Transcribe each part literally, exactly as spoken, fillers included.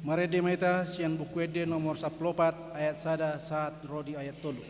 Marende ma hita sian Buku Ende nomor sampulu opat, ayat sada sahat ro di ayat tolu.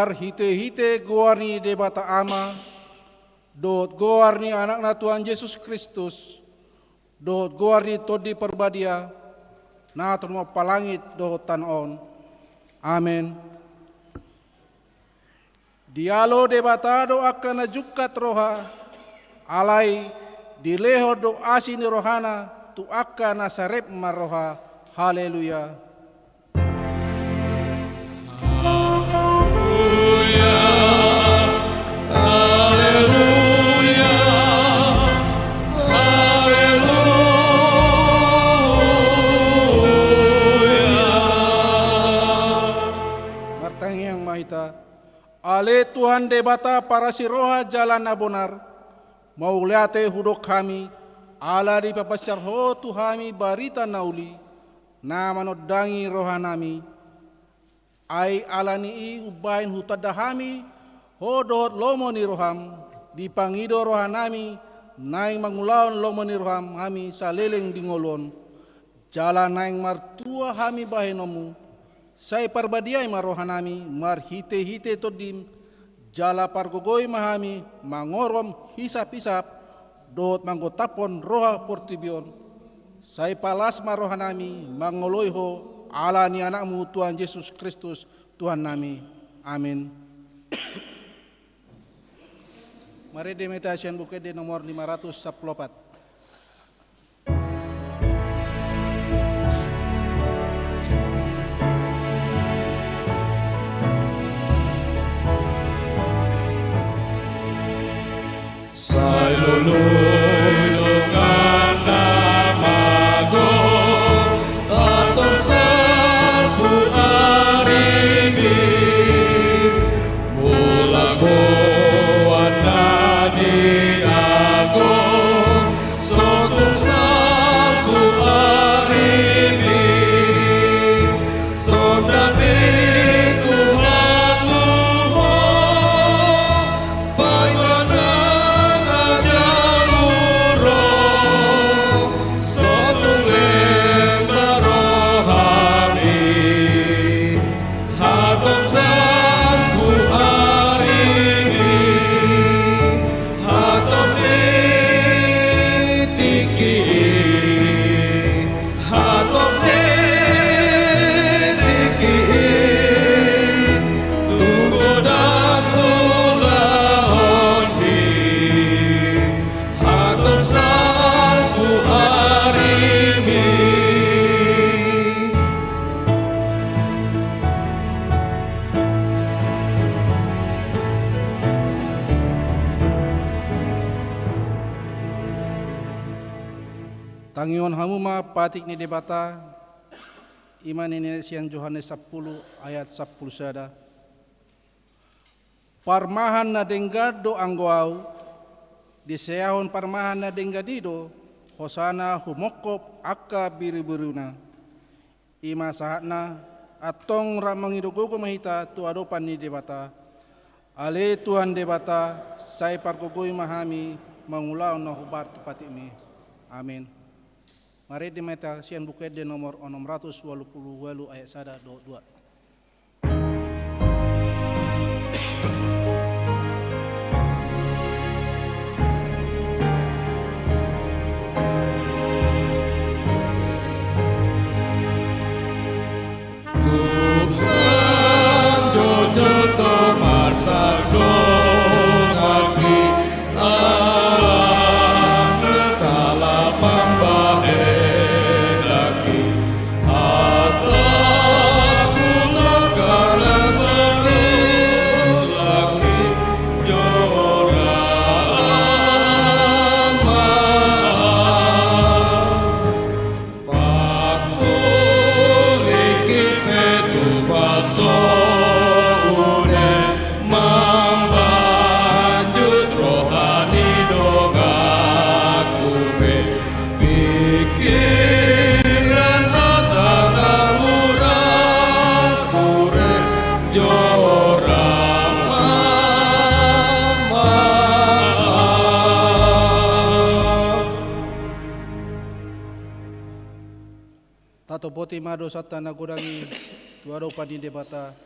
Marhite-hite goar ni Debata Ama, dohot goar ni Anakna Tuhan Jesus Kristus, dohot goar ni Tondi Parbadia, na tumompa langit dohot tano on. Amen. Dialo Debata do angka na jungkat roha, alai dilehon do asi ni rohana tu angka na sarep marroha. Haleluya. Haleluya, haleluya, haleluya. Martangiang ma hita. Ale Tuhan Debata parasi roha jala na bonar, mauliate hudok hami, ala dipapansar Ho tu hami barita na uli, na manondangi rohanami. Ai ala ni i umbahen hutanda hami Ho dohot lomo ni roham, dipangido rohanami naeng mangulahon lomo ni roham hami saleleng di ngolu on. Jala naeng martua hami bahenonmu, sai parbadiai ma rohanami marhite-hite tondim, jala pargogoi ma hami mangorom hisap-hisap dohot manggotaphon roha portibi on. Sai palas ma rohanami mangoloi Ho, ala ni Anakmu Tuhan Jesus Kristus, Tuhannami. Amin. Marende ma hita sian Buku Ende nomor lima ratus sampulu opat. Sai lului donganna mago, hatop salpu arimi, mulak goarna di ago, so tung salpu arimi. Sonang ni Tuhanmu Ho, paima nang ajalmu ro, so tung leleng ma rohami. Hatop salpu arimi, hatop ni tingki i, hatop ni tingki i, tung godang ulaonni. Hatop salpu arimi. Tangihon hamu ma patik ni Debata, i ma na nidok sian Johannes sampulu ayat sampulu sada. Parmahan na denggan do anggo Ahu, diseahon parmahan na denggan i do hosana humongkop angka birubiruna. I ma sahatna, antong rap mangido gogo ma hita tu adopan ni Debata. Ale Tuhan Debata, sai pargogoi ma hami mangulahon na hombar tu patikmi. Amin. Marende ma hita sian Buku Ende nomor onom ratus ualu pulu ualu ayat sada dohot dua. Tuhan, jotjot do marsandok hami, ala na sala pambahenanki. Atap ku na karangan ni laki jora ama. Pakuliki pe tu paso une, mambanjut roha ni donganku pe. Pikiran hata na hurang hure jora ama. Tatopoti ma dosanta na godang i tu adopan ni Debata.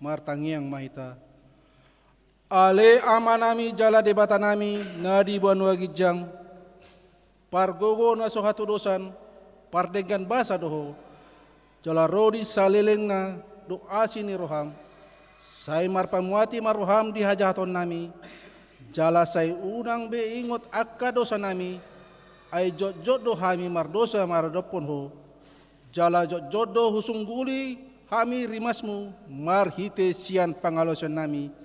Martangiang ma hita. Ale Amanami jala Debatanami na di banua ginjang, pargogo na so hatudosan, pardenggan basa do Ho, jala ro di salelengna do asi ni roham, sai marpamuati ma roham di hajahatonnami, jala sai unang be ingot angka dosanami, ai jotjot do hami mardosa maradophon Ho, jala jotjot do husungguli hami rimasmu marhite sian pangalaosionnami.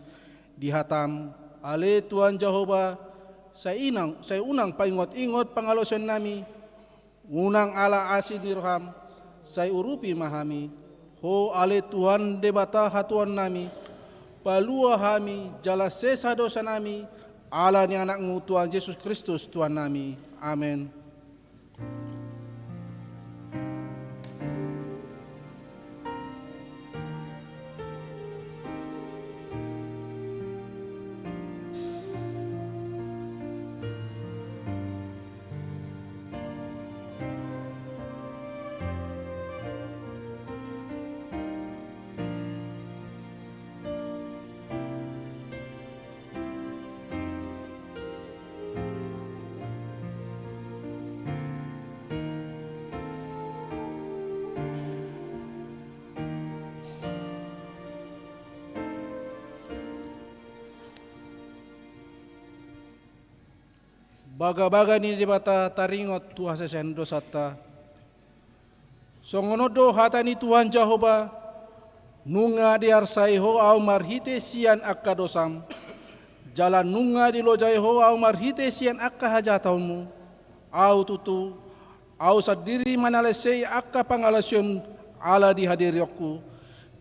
Di hatam, ale Tuhan Jahowa, sai inang, sai unang paingot-ingot pangalaosionnami, unang ala asi ni roham, sai urupi ma hami. Ho ale Tuhan Debata hatuaonnami, palua hami jala sesa dosanami, ala ni Anakmu Tuhan Jesus Kristus Tuhannami. Amen. Bagabaga ni Debata taringot tu hasesaan dosanta. Songon on do hata ni Tuhan Jahowa, nunga diarsai Ho Ahu marhite sian angka dosam, jala nunga dilojai Ho Ahu marhite sian angka hajahatonmu. Ahu tutu, Ahu sandiri manalensei angka pangalaosion ala di hadirionku,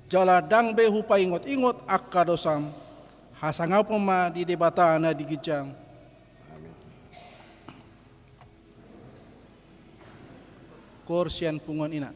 jala ndang be hupaingot-ingot angka dosam. Hasangapon ma di Debata na di ginjang. Amin. Koor sian punguan ina.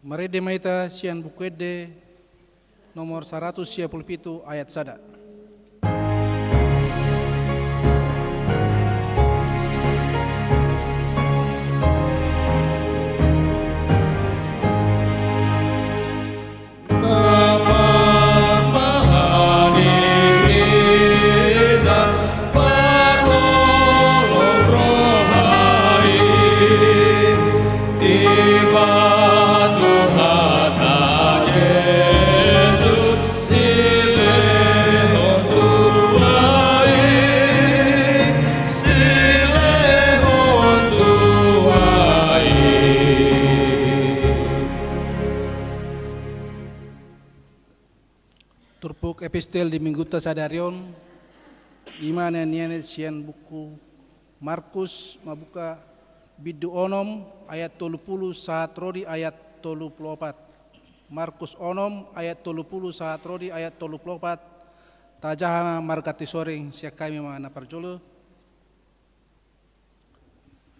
Marende ma hita sian Buku Ende nomor saratus sia pulu pitu ayat sada. Turpuk epistel di minggunta sadari on, ima na nianet sian buku Markus, mambuka bindu onom ayat tolu pulu sahat ro di ayat tolu pulu opat. Markus onom ayat tolu pulu sahat ro di ayat tolu pulu opat. Tajaha ma marganti soreng, sian hami ma na parjolo.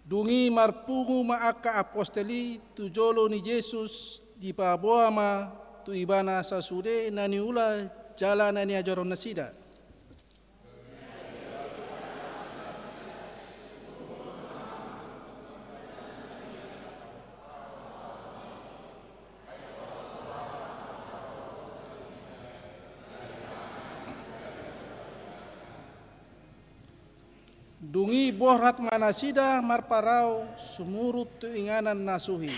Dung i marpungu ma angka apostel i tu jolo ni Jesus, dipaboa ma tu ibana sasude na niula jala na niajarhon nasida. Dung i borhat ma nasida marparau sumurut tu inganan na suhi.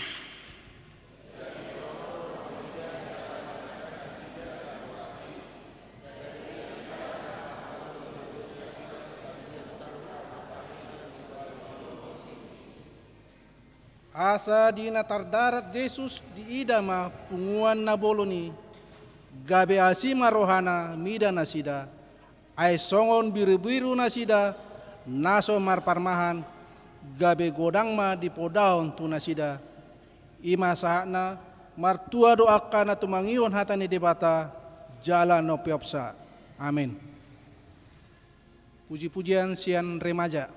Asa di na tardarat Jesus diida ma punguan na bolon i, gabe asi ma rohana mida nasida, ai songon birubiru nasida na so marparmahan, gabe godang ma dipodahon tu nasida. I ma sahatna, martua do angka na tumangihon hata ni Debata jala na umpeopsa. Amen. Puji-pujian sian remaja.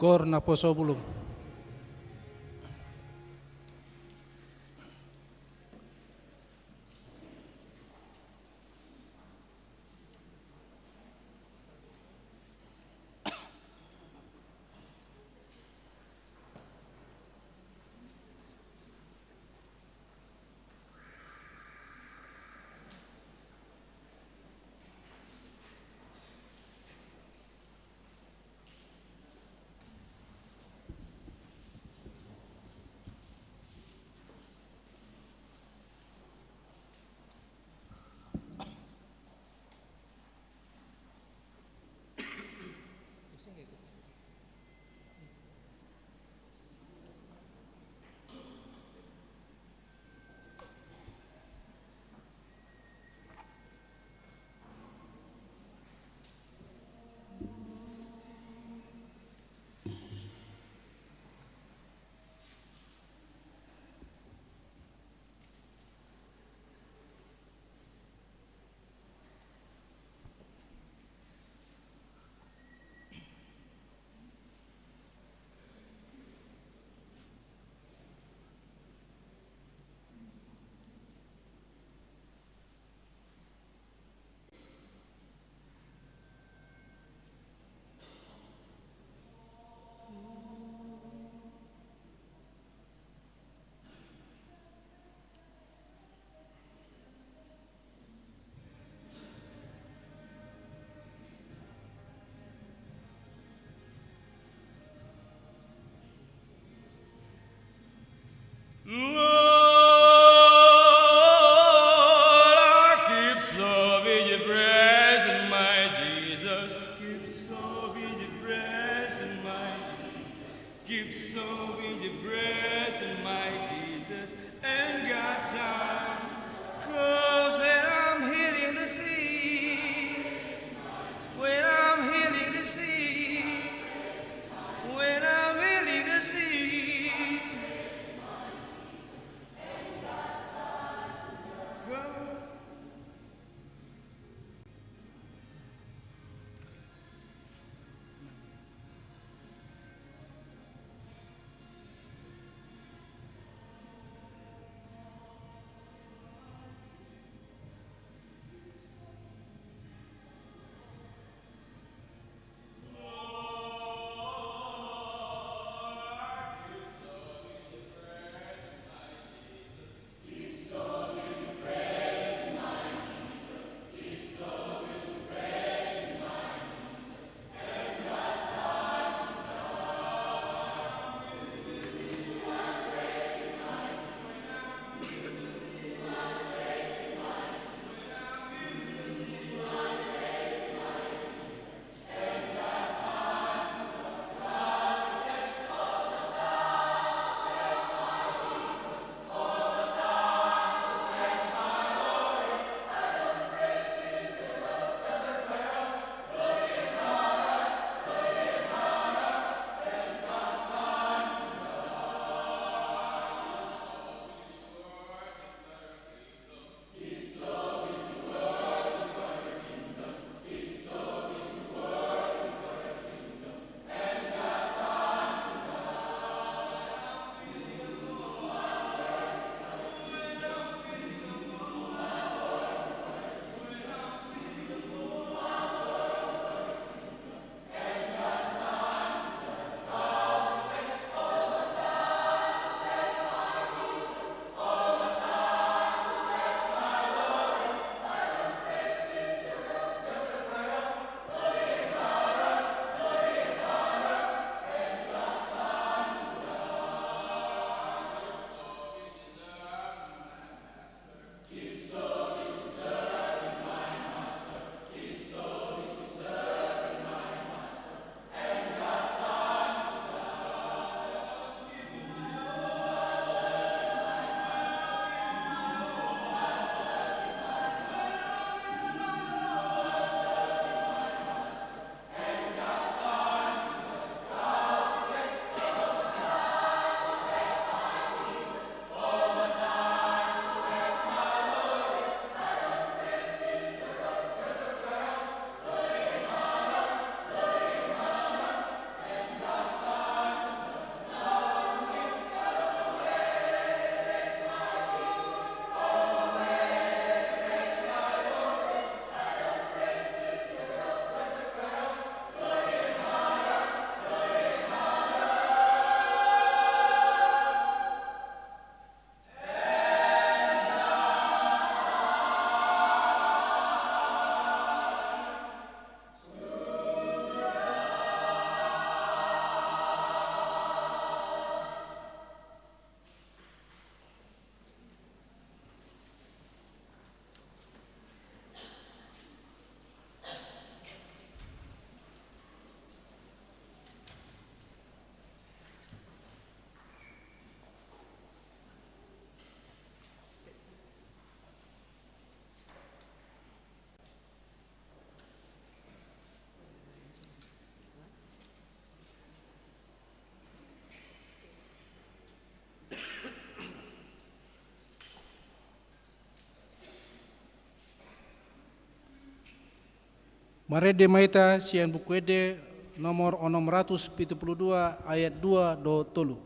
Kor naposobulung. Lord, I keep serving you, praising my Jesus. Keep serving you, praising my Jesus. Keep serving you, praising my Jesus. And got time. 'Cause when I'm healing the sick, when I'm healing the sick, when I'm healing the sick, Marende ma hita sian Buku Ende nomor onom ratus pitu pulu dua, ayat dua dohot tolu.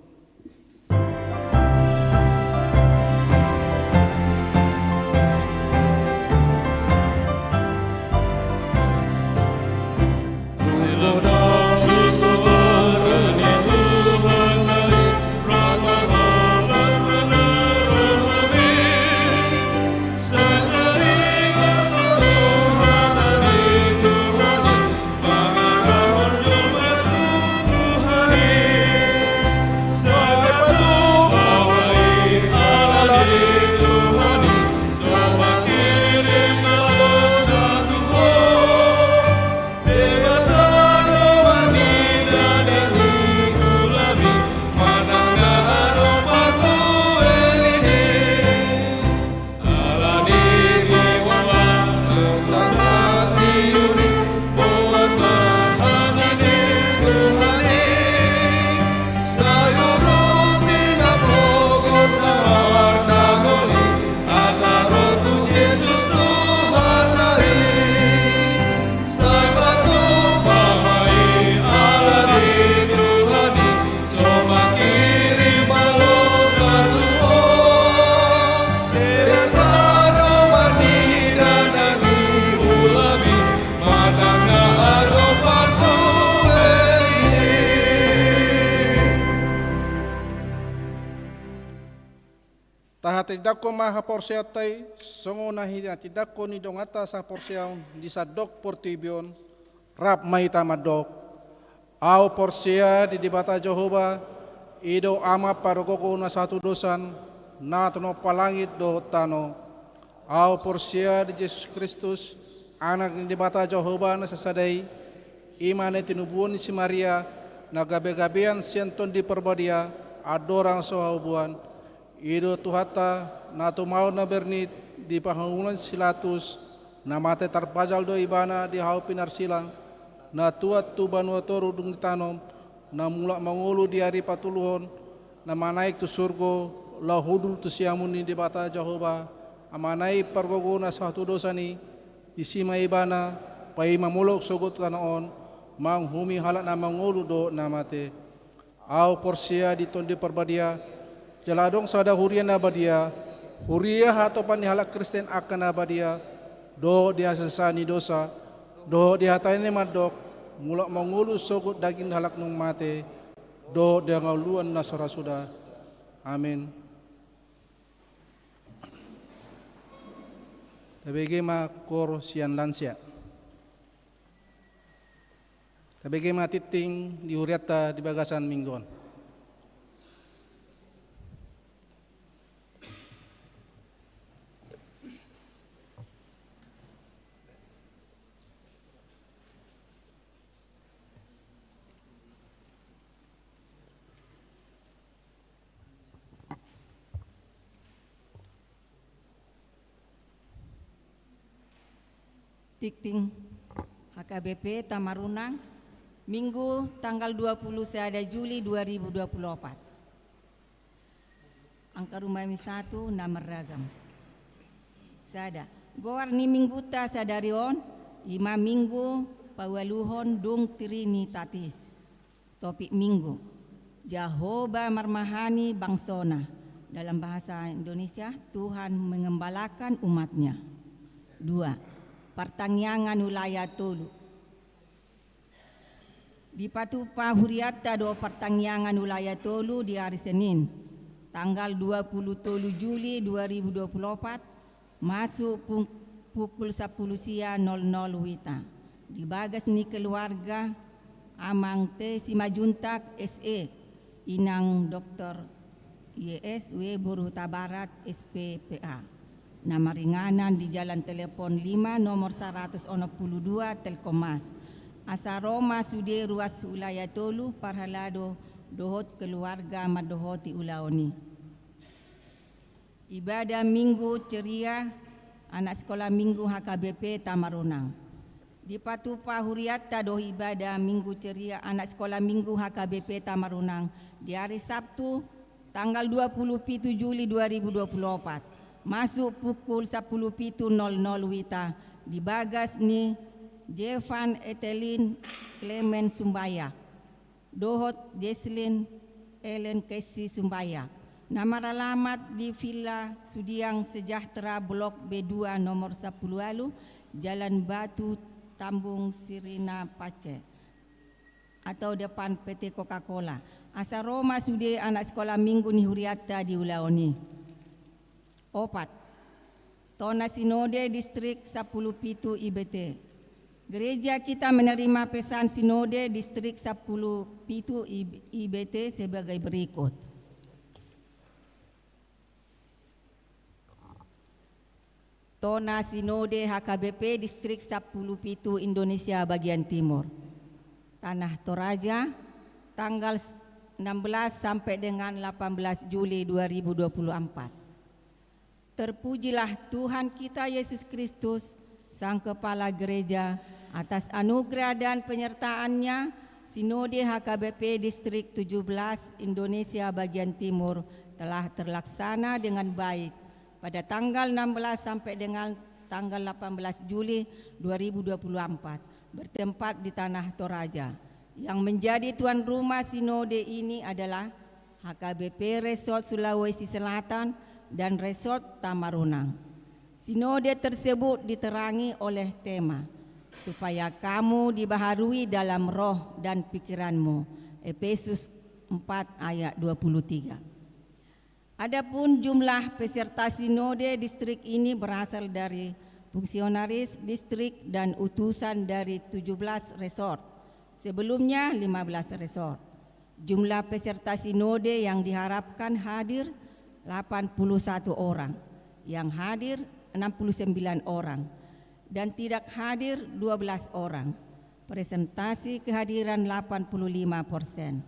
Tahatindangkon ma haporseaonta i, songon na hinatindangkon ni donganta sahaporseaon di sandok portibi on. Rap ma hita mandok: Ahu porsea di Debata Jahowa, i do Ama pargogo na sahatudosan, na tinompa langit dohot tano. Ahu porsea di Jesus Kristus, Anak ni Debata Jahowa na sasada i, i ma na tinubuhon ni si Maria, na gabegabean sian Tondi Parbadia, andorang so haubuan. I do Tuhanta, na tumaon na bernit di panguhulan si Pilatus, na mate tarpajal do Ibana di hau pinarsilang, na tuat tu banua toru dung ditanom, na mulak mangolu di ari patoluhon, na manaek tu surgo, laho hundul tu siamun ni Debata Jahowa, Amana i pargogo na sahatudosan i. Disi ma Ibana paima molok sogot tu tano on, manguhumi halak na mangolu dohot na mate. Ahu porsea di Tondi Parbadia, jala adong sada huria na badia, huria hatopan ni halak Kristen angka na badia, dohot di hasesaan ni dosa, dohot di hata ni na mandok, mulak mangolu sogot daging halak naung mate, dohot di hangoluan na so ra suda. Amen. Tabege ma koor sian lansia. Tabege ma tingting di hurianta di bagasan minggu on. Tingting H K B P Tamarunang, Minggu tanggal dua puluh sada Juli dua ribu dua puluh opat. Angka rumami satu na marragam. Sada, goar ni Mingguta sadari on, i ma Minggu paualuhon dung Trinitatis. Topik Minggu, Jahowa marmahani bangso-Na. Dalam bahasa Indonesia, Tuhan mengembalakan umat-Nya. Dua, partangiangan ulayat tolu. Dipatupa hurianta do partangiangan ulayat tolu di ari Senin, tanggal dua puluh tolu Juli dua ribu dua puluh opat, masuk pung-, pukul sapuluh sia nol nol wita. Di bagas ni keluarga Amang T Simanjuntak, S E, Inang Doktor Y S W, boru Hutabarat, S P P A. Na maringanan di Jalan Telepon lima, nomor saratus onom pulu dua, Telkommas. Asa ro ma sude ruas ulayat tolu, parhalado dohot keluarga mandohoti ulaon i. Ibadah Minggu Ceria Anak Sekolah Minggu H K B P Tamarunang. Dipatupa hurianta do ibadah Minggu Ceria Anak Sekolah Minggu H K B P Tamarunang di ari Sabtu, tanggal dua puluh pitu Juli dua ribu dua puluh opat, masuk pukul sapuluh pitu nol nol wita di bagas ni Jevan Etelin Clement Sumbayak, dohot Jesslyn Ellen Kessi Sumbayak, na maralamat di Villa Sudiang Sejahtera Blok B dua nomor sampulu ualu, Jalan Batu Tambung Sirina Pace, atau depan P T Coca-Cola. Asa ro ma sude anak sikola minggu ni hurianta di ulaon i. Opat. Tona Sinode Distrik sampulu pitu I B T. Gereja kita menerima pesan Sinode Distrik sampulu pitu I B T sebagai berikut. Tona Sinode H K B P Distrik sampulu pitu Indonesia bagian timur. Tanah Toraja, tanggal enam belas sampai dengan delapan belas Juli dua ribu dua puluh empat. Terpujilah Tuhan kita Yesus Kristus, Sang Kepala Gereja, atas anugerah dan penyertaan-Nya, Sinode H K B P Distrik tujuh belas Indonesia bagian timur telah terlaksana dengan baik pada tanggal enam belas sampai dengan tanggal delapan belas Juli dua ribu dua puluh empat, bertempat di Tanah Toraja. Yang menjadi tuan rumah Sinode ini adalah H K B P Resort Sulawesi Selatan dan Resort Tamaronang. Sinode tersebut diterangi oleh tema, "Supaya kamu dibaharui dalam roh dan pikiranmu," Efesus empat ayat dua puluh tiga. Adapun jumlah peserta Sinode Distrik ini berasal dari fungsionaris distrik dan utusan dari tujuh belas resort, sebelumnya lima belas resort. Jumlah peserta Sinode yang diharapkan hadir delapan puluh satu orang, yang hadir enam puluh sembilan orang, dan tidak hadir dua belas orang. Presentasi kehadiran delapan puluh lima persen.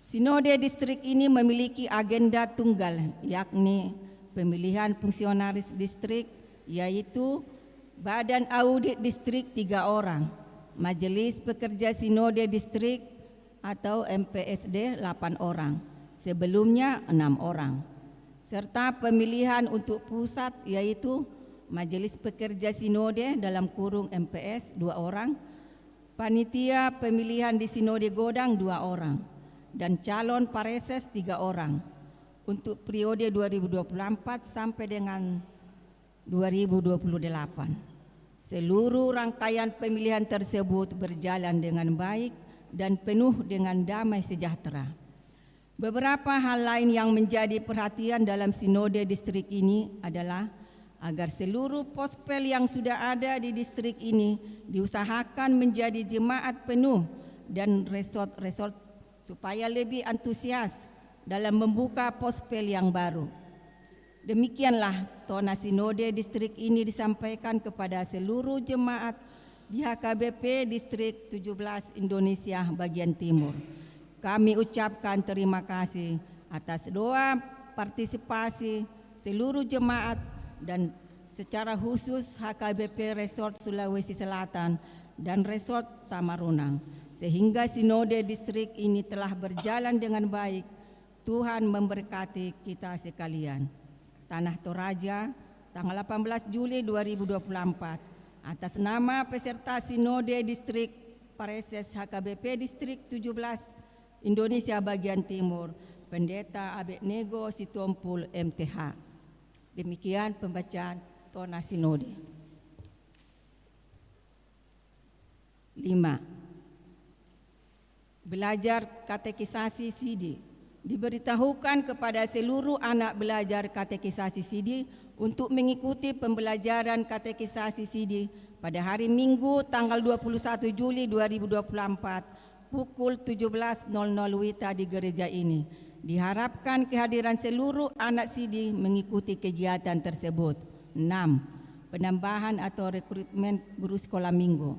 Sinode Distrik ini memiliki agenda tunggal, yakni pemilihan fungsionaris distrik, yaitu Badan Audit Distrik tiga orang, Majelis Pekerja Sinode Distrik atau M P S D delapan orang, sebelumnya enam orang, serta pemilihan untuk pusat, yaitu Majelis Pekerja Sinode dalam kurung M P S dua orang, panitia pemilihan di Sinode Godang dua orang, dan calon pareses tiga orang untuk periode dua ribu dua puluh empat sampai dengan dua ribu dua puluh delapan. Seluruh rangkaian pemilihan tersebut berjalan dengan baik dan penuh dengan damai sejahtera. Beberapa hal lain yang menjadi perhatian dalam Sinode Distrik ini adalah agar seluruh pospel yang sudah ada di distrik ini diusahakan menjadi jemaat penuh dan resort-resort supaya lebih antusias dalam membuka pospel yang baru. Demikianlah tona Sinode Distrik ini disampaikan kepada seluruh jemaat di H K B P Distrik tujuh belas Indonesia bagian timur. Kami ucapkan terima kasih atas doa partisipasi seluruh jemaat dan secara khusus H K B P Resort Sulawesi Selatan dan Resort Tamaronang, sehingga Sinode Distrik ini telah berjalan dengan baik. Tuhan memberkati kita sekalian. Tanah Toraja, tanggal delapan belas Juli dua ribu dua puluh empat. Atas nama peserta Sinode Distrik Pareses H K B P Distrik tujuh belas Indonesia bagian timur, Pendeta Abednego Sitompul, M T H. Demikian pembacaan tona Sinode. Lima. Belajar katekisasi sidi. Diberitahukan kepada seluruh anak belajar katekisasi sidi untuk mengikuti pembelajaran katekisasi sidi pada hari Minggu tanggal dua puluh satu Juli dua ribu dua puluh empat pukul tujuh belas nol nol wita di gereja ini. Diharapkan kehadiran seluruh anak sidi mengikuti kegiatan tersebut. Enam. Penambahan atau rekrutmen guru sekolah minggu.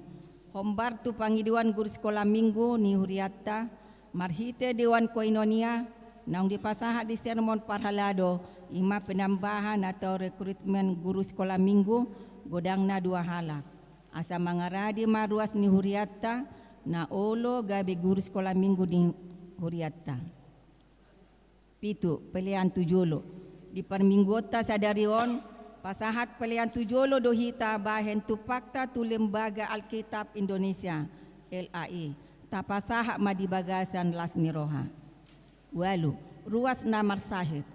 Hombar tu pangidoan guru sekolah minggu ni huriatta, marhite dewan koinonia, naung dipasahat di sermon parhalado, ima penambahan atau rekrutmen guru sekolah minggu, godangna dua halak. Asa mangaradi ma ruas ni huriatta, na olo gabe guru sekolah minggu ni huriatta. Pitu, pelean tu jolo. Di parmingguonta sadari on, Pasahat pelean tu jolo do hita bahen tumpakta tu Lembaga Alkitab Indonesia, L A I. Tapasahat ma di bagasan las ni roha. Ualu, ruas na marsahit.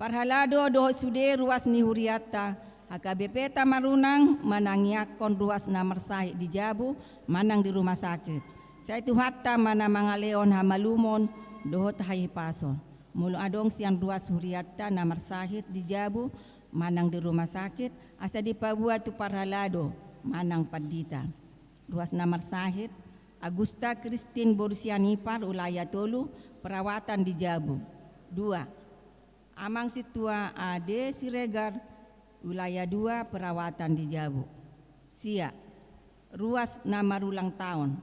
Parhalado dohot sude ruas ni hurianta, H K B P Tamarunang manangiangkon ruas na marsahit di jabu manang di rumah sakit. Sai Tuhanta ma na mangalehon hamalumon dohot hahipason. Molo adong sian ruas hurianta na marsahit di jabu manang di rumah sakit, asa dipaboa tu parhalado manang pandita. Ruas na marsahit, Agusta Kristin boru Sianipar, wilayah tolu, perawatan di jabu. Dua, Amang Sintua A D Siregar, wilayah dua, perawatan di jabu. Sia, ruas na marulang taon.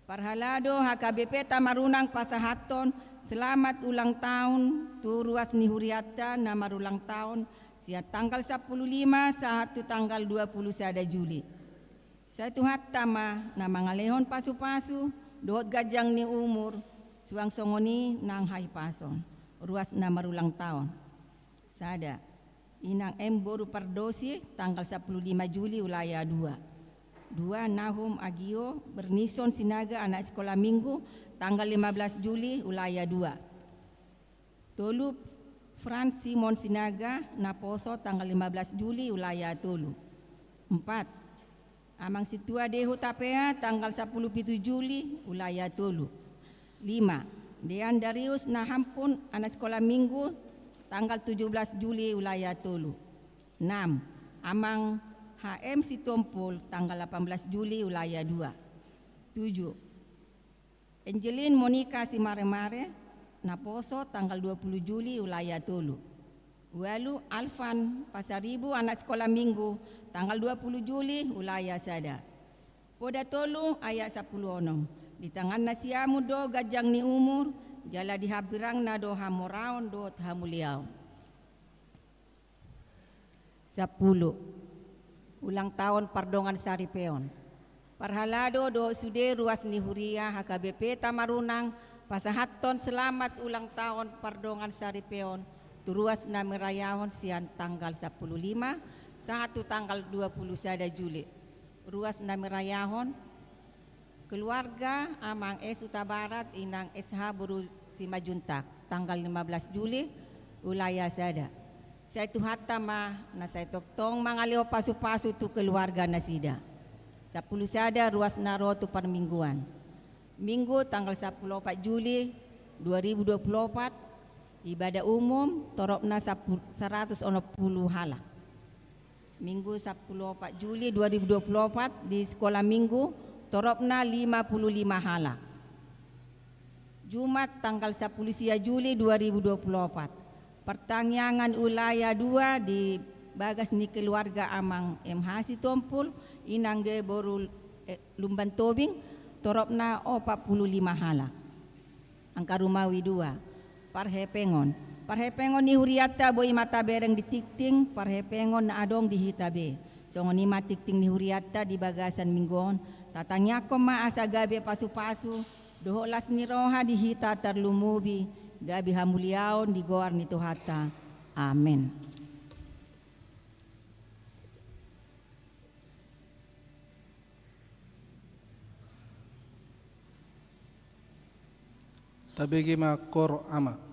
Parhalado H K B P Tamarunang pasahathon selamat ulang taon tu ruas ni hurianta na marulang taon sian tanggal sampulu lima sahat tu tanggal dua pulu sada Juli. Sai Tuhanta ma na mangalehon pasu-pasu dohot ganjang ni umur, suang songon i nang hahipason. Ruas na marulang taon. Sada, Inang M boru Pardosi, tanggal sampulu lima Juli, wilayah dua. Dua, Nahum Agio Bernison Sinaga, anak sekolah minggu, tanggal lima belas Juli, wilayah dua. Tolu, Frans Simon Sinaga, naposo tanggal lima belas Juli, wilayah tolu. Empat, Amang Sintua Dehu Tapea, tanggal sampulu pitu Juli, wilayah tolu. Lima, Dean Darius Nahampun, anak sekolah minggu, tanggal tujuh belas Juli, wilayah tolu. Enam, Amang H M Sitompul, tanggal delapan belas Juli, wilayah dua. Tujuh, Angelin Monica Simaremare, naposo tanggal dua pulu Juli, wilayah tolu. Ualu, Alvan Pasaribu, anak sekolah minggu, tanggal dua pulu Juli, wilayah sada. Poda tolu ayat sampulu onom. Di tangan na siamun do ganjang ni umur, jala di hambirangna do hamoraon dohot hamuliaon. Sampulu. Ulang taon pardongan saripeon. Parhalado dohot sude ruas ni huria H K B P Tamarunang pasahathon selamat ulang taon pardongan saripeon tu ruas na mirayahon sian tanggal sampulu lima sahat tu tanggal dua pulu sada Juli. Ruas na mirayahon, keluarga Amang S Hutabarat, Inang S H boru Simanjuntak, tanggal lima belas Juli, wilayah sada. Sai Tuhanta ma na sai tongtong mangalehon pasu-pasu tu keluarga nasida. Sampulu sada ruas na ro tu parmingguan. Minggu tanggal sampulu opat Juli dua ribu dua pulu opat, ibadah umum toropna sapu-, saratus onom pulu halak. Minggu sampulu opat Juli dua ribu dua pulu opat, di sekolah minggu toropna lima pulu lima halak. Jumat tanggal sampulu sia Juli dua ribu dua pulu opat, partangiangan wilayah dua di bagas ni keluarga Amang M H Sitompul, Inang G boru, eh, Lumban Tobing, toropna opat pulu lima halak. Angka rumawi dua. Parhepengon. Parhepengon ni hurianta boi ma tabereng di tingting, parhepengon na adong di hita be. Songon i ma tingting ni hurianta di bagasan minggu on, tatangiangkon ma asa gabe pasu-pasu dohot las ni roha di hita tarlumobi gabe hamuliaon di goar ni Tuhanta. Amen. Tabege ma Koor Ama.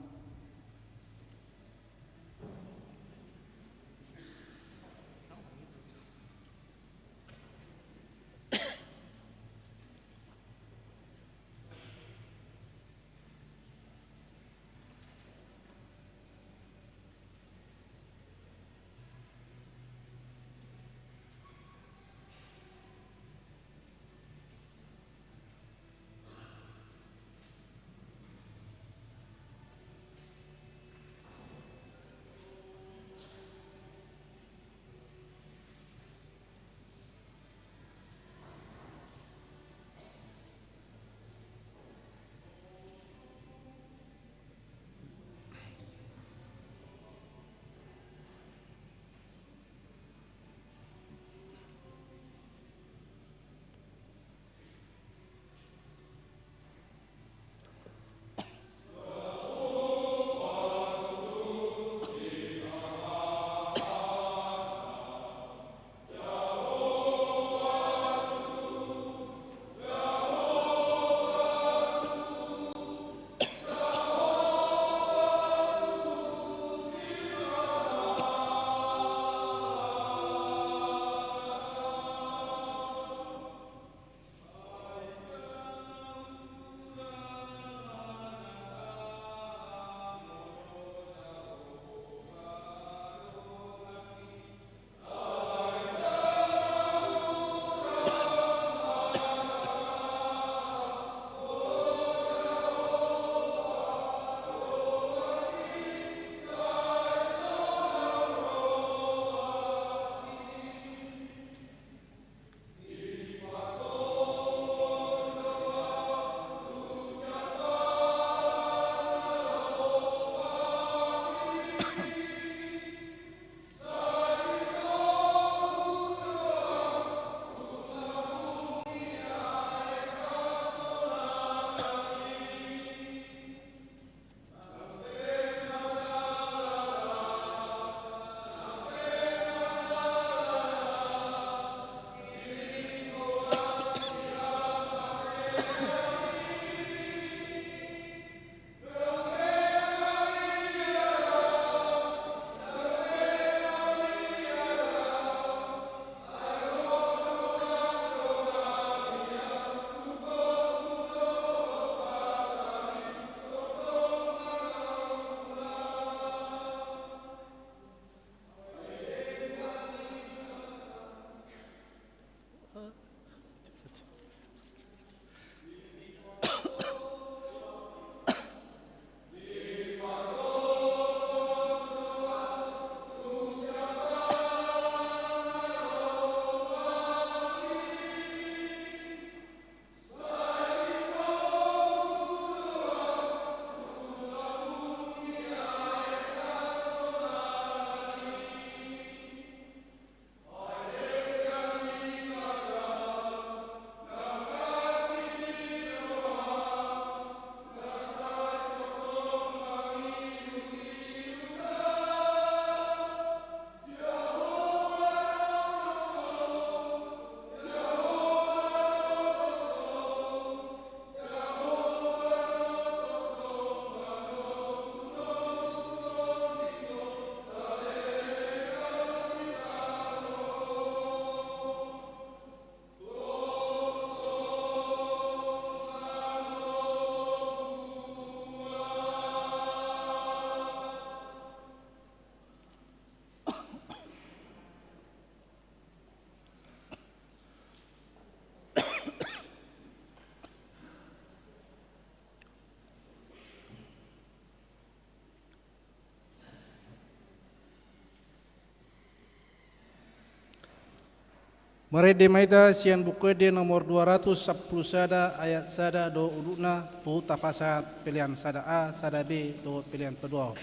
Marende ma hita sian Buku Ende nomor dua ratus sampulu sada ayat sada dohot udutna, tu huta pasahat pelean sada A, sada B dohot pelean paduahon.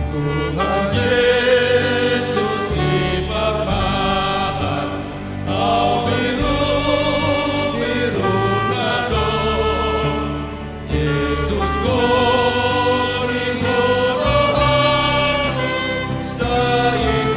Tuhan Jesus si parmahan, au birubiru na do. Jesus gok ni rohangku, sai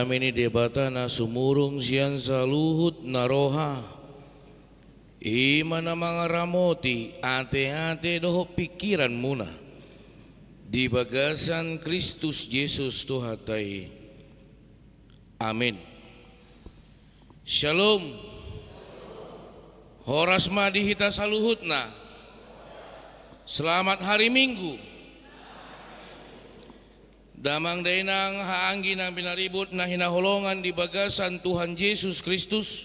Dame ni Debata na sumurung sian saluhut na roha, i ma na mangaramoti ateate dohot pingkiranmuna di bagasan Kristus Jesus Tuhanta i. Amin. Shalom. Horas ma di hita saluhutna. Selamat hari Minggu. Damang dainang, haanggi na pinaribut na hinaholongan di bagasan Tuhan Jesus Kristus,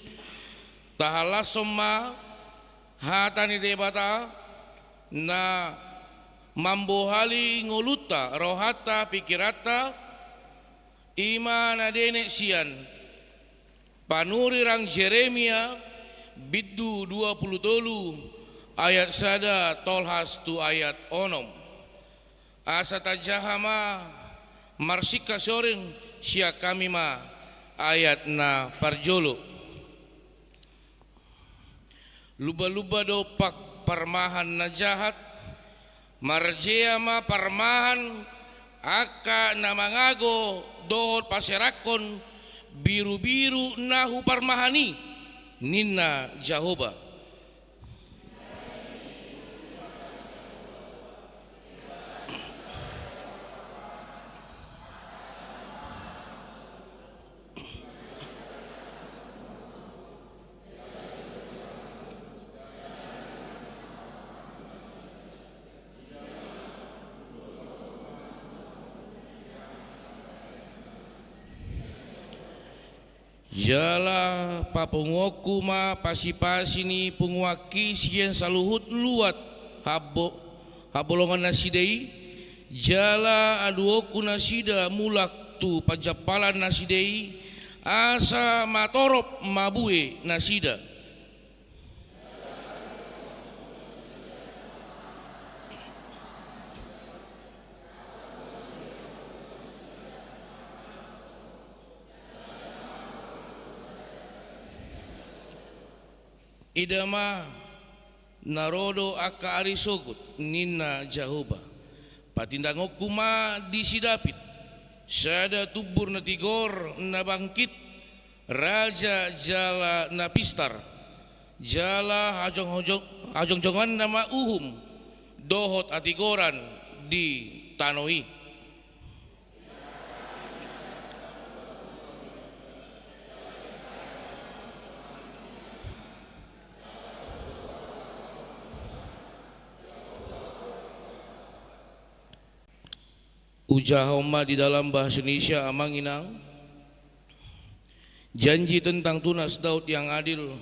tahalashon ma hata ni Debata na mambohali ngolunta, rohanta, pingkiranta, i ma na dienet sian panurirang Jeremia, bindu dua pulu tolu, ayat sada tolhas tu ayat onom. Asa tajaha ma marsingkat soreng, sian hami ma ayat na parjolo. Lumba-lumba dompak parmahan na jahat, marjea ma parmahan angka na mangago dohot paserakhon birubiru na huparmahan i, ninna Jahowa. Jala papunguonku ma pasipasi ni punguanki sian saluhut luat habo-, habolongan nasida i, jala aduonku nasida mulak tu panjampalan nasida i, asa matorop mabue nasida. Ida ma, na ro do angka ari sogot, ninna Jahowa. Patindangonku ma di si Daud sada tumbur na tigor na bangkit, raja jala na pistar, jala hajong-, hajong-, hajongjonganna ma uhum dohot hatigoran di tano i. Hujahahon ma di dalam bahasa Indonesia, Amang Inang. Janji tentang tunas Daud yang adil.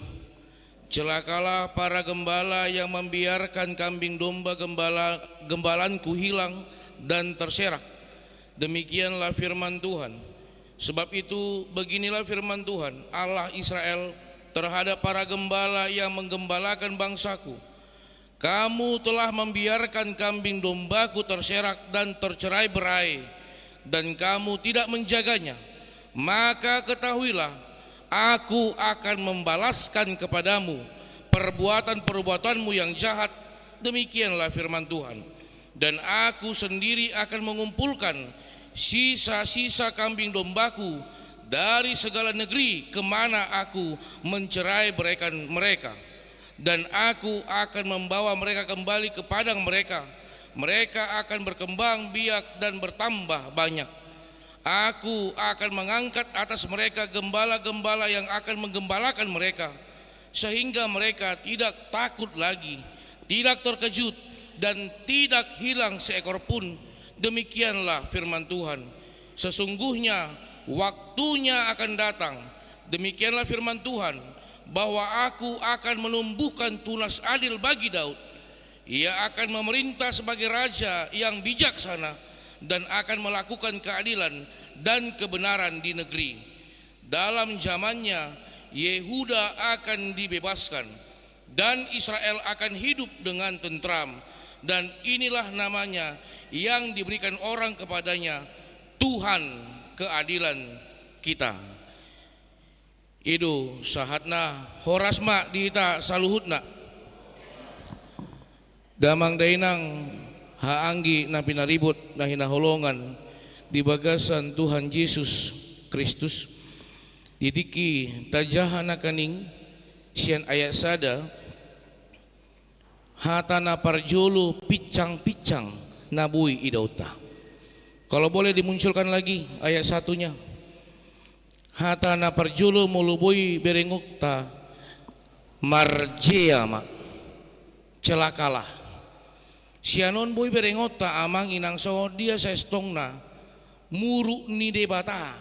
Celakalah para gembala yang membiarkan kambing domba gembala, gembalanku hilang dan terserak. Demikianlah firman Tuhan. Sebab itu, beginilah firman Tuhan, Allah Israel, terhadap para gembala yang menggembalakan bangsaku. Kamu telah membiarkan kambing dombaku terserak dan tercerai-berai, dan kamu tidak menjaganya. Maka ketahuilah, Aku akan membalaskan kepadamu perbuatan-perbuatanmu yang jahat, demikianlah firman Tuhan. Dan Aku sendiri akan mengumpulkan sisa-sisa kambing dombaku dari segala negeri ke mana Aku mencerai-beraikan mereka. Dan Aku akan membawa mereka kembali ke padang mereka. Mereka akan berkembang biak dan bertambah banyak. Aku akan mengangkat atas mereka gembala-gembala yang akan menggembalakan mereka, sehingga mereka tidak takut lagi, tidak terkejut, dan tidak hilang seekor pun. Demikianlah firman Tuhan. Sesungguhnya waktunya akan datang, demikianlah firman Tuhan, bahwa Aku akan menumbuhkan tunas adil bagi Daud. Ia akan memerintah sebagai raja yang bijaksana dan akan melakukan keadilan dan kebenaran di negeri. Dalam zamannya, Yehuda akan dibebaskan, dan Israel akan hidup dengan tentram. Dan inilah namanya yang diberikan orang kepadanya, Tuhan keadilan kita. I do sahatna. Horas ma di hita saluhutna. Damang dainang, haanggi na pinaribut na hinaholongan di bagasan Tuhan Jesus. Kristus. Di tingki tajaha nangkaning sian ayat sada, hata na parjolo pinsang-pinsang na boi idaonta. Kalau boleh dimunculkan lagi ayat satunya. Hata na parjolo molo boi berengonta, marjea ma, celakalah. Sian on boi berengonta amang inang songon dia saistongna muruk ni Debata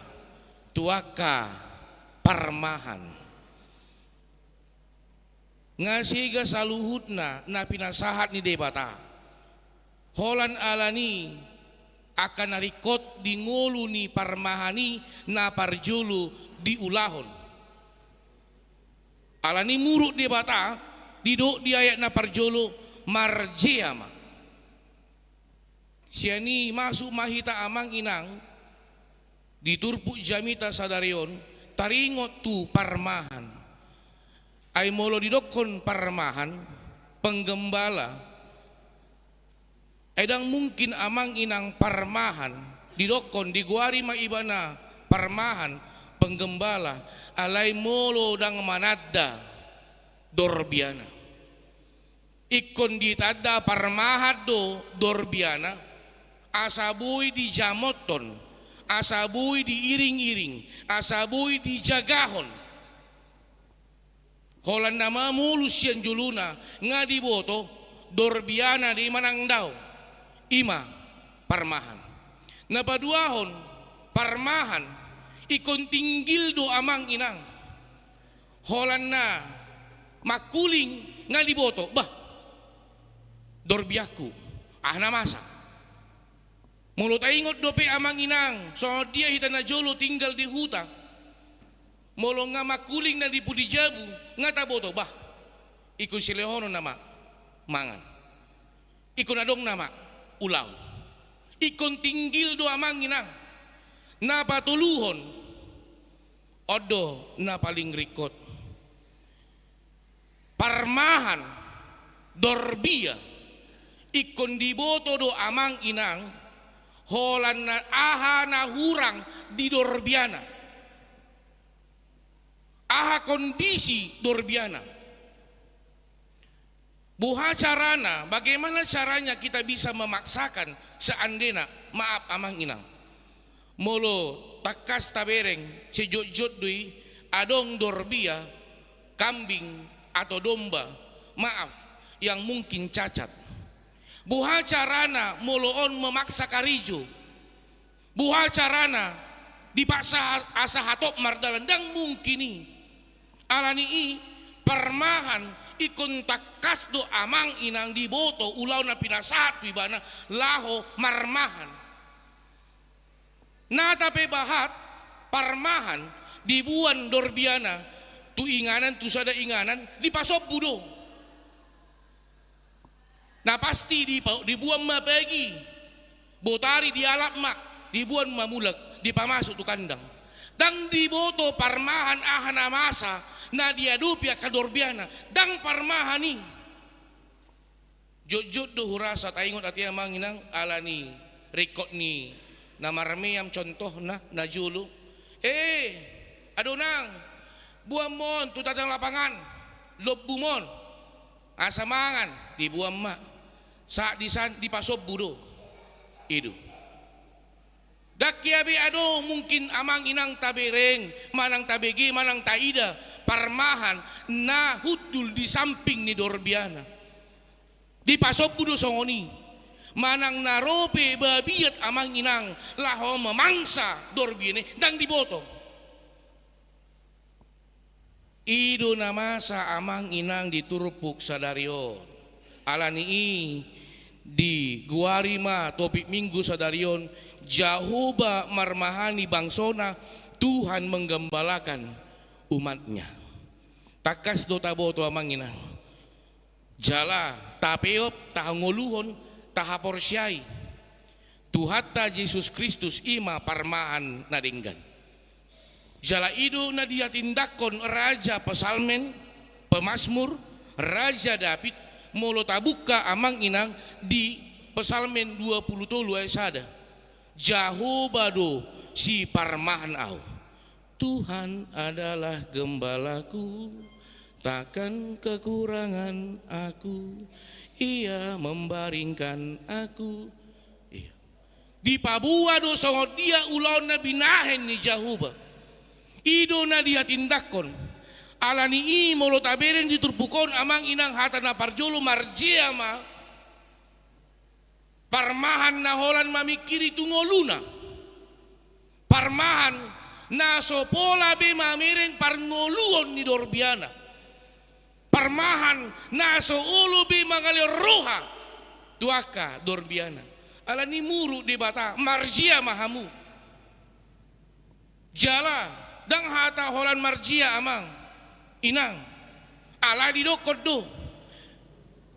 tu angka parmahan. Nga sega saluhutna na pinasahat ni Debata. Holan alani angka na ringkot di ngolu ni parmahan i na parjolo diulahon. Alani muruk Debata, didok di ayat na parjolo, marjea ma. Sian i masuk ma hita amang inang di turpuk jamita sadari on, taringot tu parmahan. Ai molo didokkon parmahan, penggembala, ai ndang mungkin amang inang parmahan didokkon, digoari ma ibana parmahan, penggembala, alai molo ndang mananda dorbiana. Ingkon ditanda parmahan do dorbiana, asa boi dijamothon, asa boi diiring-iring, asa boi dijagahon. Holan na mamolus sian jolona, nga diboto dorbiana do i manang dao, i ma parmahan. Na paduahon, parmahan ingkon tinggil do amang inang. Holan na mangkuling nga diboto, bah, dorbianku, aha na masa. Molo taingot dope amang inang, songon dia hita na jolo tinggal di huta. Molo nga mangkuling na di pudi jabu, nga taboto, bah, ingkon silehonon nama mangan. Ingkon adong nama ulaon. Ingkon tinggil do amang inang. Na patoluhon, on do na paling ringkot. Parmahan, dorbia, ingkon diboto do amang inang, holan na aha na hurang di dorbiana. Aha kondisi dorbiana. Boha carana, bagaimana caranya kita bisa memaksakan seandainya, maaf amang inang. Molo tangkas tabereng, sejotjot do i, adong dorbia, kambing atau domba, maaf, yang mungkin cacat. Boha carana molo on memaksa karejo. Boha carana dipaksa asa hatop mardalan, ndang mungkin i. Alani i, parmahan ingkon tangkas do amang inang diboto ulaon na pinasahat tu ibana laho marmahan. Na tape bahat, parmahan diboan dorbiana tu inganan, tu sada inganan, dipasombu do. Na pasti dipa-, diboan ma pagi, botari dialap ma, diboan ma mulak, dipamasuk tu kandang. Ndang diboto parmahan aha na masa na diadopi angka dorbiana, ndang parmahan i. Jotjot do hurasa taingot ate amang inang, alani ringkot ni na marmeam, contohna na jolo. Eh, adong nang, boan ma on tu tandang lapangan, lombu ma on. Asa mangan, diboan ma. Saat disan, dipasombu do. I do. Ndang hea be adong mungkin amang inang tabereng, manang tabege, manang taida, parmahan na hundul di samping ni dorbiana. Dipasombu do songon i. Manang na ro pe babiat amang inang laho mamangsa dorbiana i, ndang diboto. I do na masa amang inang di turpuk sadari on. Alani i digoari ma topik Minggu sadari on, Jahowa marmahani bangsona, Tuhan menggembalakan umatnya. Tangkas do taboto amang inang. Jala tapeop, tahangoluhon, tahaporseai. Tuhanta Jesus Kristus i ma parmahan na denggan. Jala i do na dihatindanghon raja psalmen, pemasmur, Raja Daud, molo tabuka amang inang di Psalmen dua pulu tolu ayat sada. Jahowa do siparmahan ahu. Tuhan adalah gembalaku, takkan kekurangan aku. Ia membaringkan aku. Iya. Dipaboa do songon dia ulaon na binahen ni Jahowa. I do na dihatindanghon. Ala ni i molo tabereng di turpuk on amang inang hata na parjolo marjea ma. Parmahan na holan mamingkiri tu ngoluna. Parmahan na so pola be mamereng parngoluon ni dorbiana. Parmahan na so olo be mangalehon roha tu angka dorbiana. Ala ni i muruk Debata, marjea ma hamu. Jala, ndang hata holan marjea amang, inang. Alai didokkon do.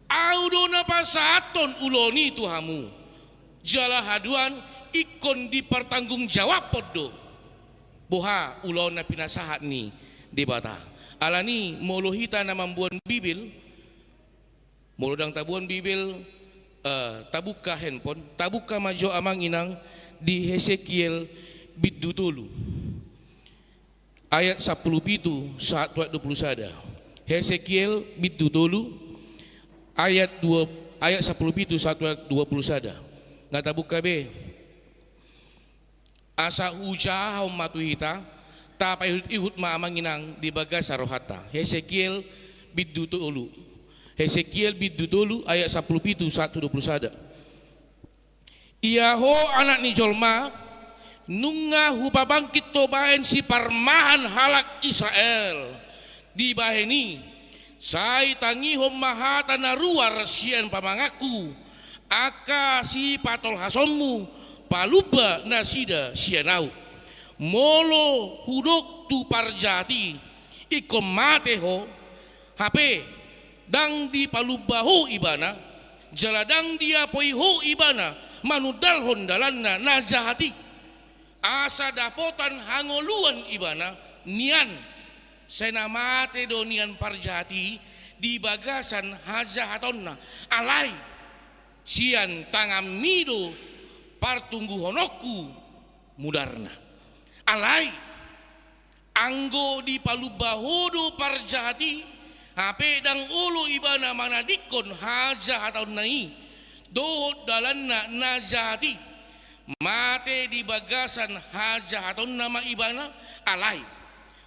Ahu do na pasahathon ulaon i tu hamu. Jala haduan ingkon dipertanggungjawabhon do. Boha ulaon na pinasahat ni Debata. Ala ni i molo hita na mamboan Bibel, molo ndang taboan Bibel, eh, tabuka handphone, tabuka ma jo amang inang di Hesekiel bindu tolu. Ayat sampulu pitu sahat tu ayat dua pulu sada. Hesekiel bindu tolu, ayat dua, ayat sampulu pitu sahat tu ayat dua pulu sada. Na tabuka be. Asa hujahahon ma tu hita, tapaihut-ihut ma amang inang di bagasan rohanta. Hesekiel bindu tolu. Hesekiel bindu tolu ayat sampulu pitu sahat tu dua pulu sada. Ia ho anak ni jolma, nunga hupabangkit ho bahen siparmahan halak Israel. Dibahen i, sai tangihon ma hata na ruar sian pamanganku, angka sipatolhasonmu, palumba nasida sian ahu. Molo hudok tu parjahat i, ingkon mate ho, hape ndang dipalumba ho ibana, jala ndang diapoi ho ibana manundalhon dalanna na jahat i. Asa dapotan hangoluan ibana nian, sai na mate do nian parjahat i di bagasan hajahatonna. Alai sian tanganmi do partungguhononku mudarna. Alai anggo dipalumba ho do parjahat i, hape ndang olo ibana manadingkon hajahatonna i dohot dalanna na jahat i, mate di bagasan hajahatonna ma ibana. Alai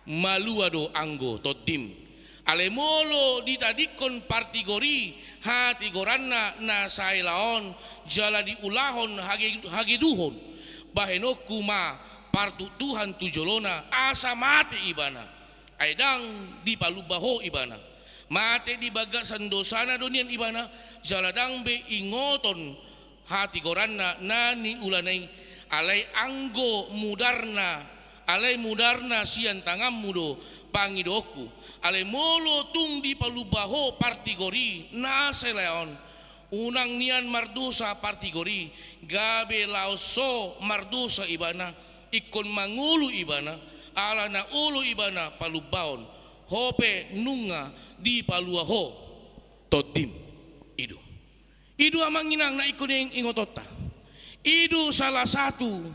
malua do anggo tondim. Alai molo ditadingkon partigor i hatigoranna na saela on, jala diulahon hage-, hageduhon, bahenonku ma partuktuhan tu jolona, asa mate ibana. Ai ndang dipalumba ho ibana. Mate di bagasan dosana do nian ibana, jala ndang be ingoton hatigoranna na niulana i. Alai anggo mudarna, alai mudarna sian tanganmu do pangidoonku. Alai molo tung dipalumba ho partigor i na saela on, unang nian mardosa partigor i, gabe laos so mardosa ibana, ingkon mangolu ibana, ala na olo ibana palumbaon, ho pe nunga dipalua ho tondim. I do. I do amang inang na ingkon ing-, ingotonta. I do salah satu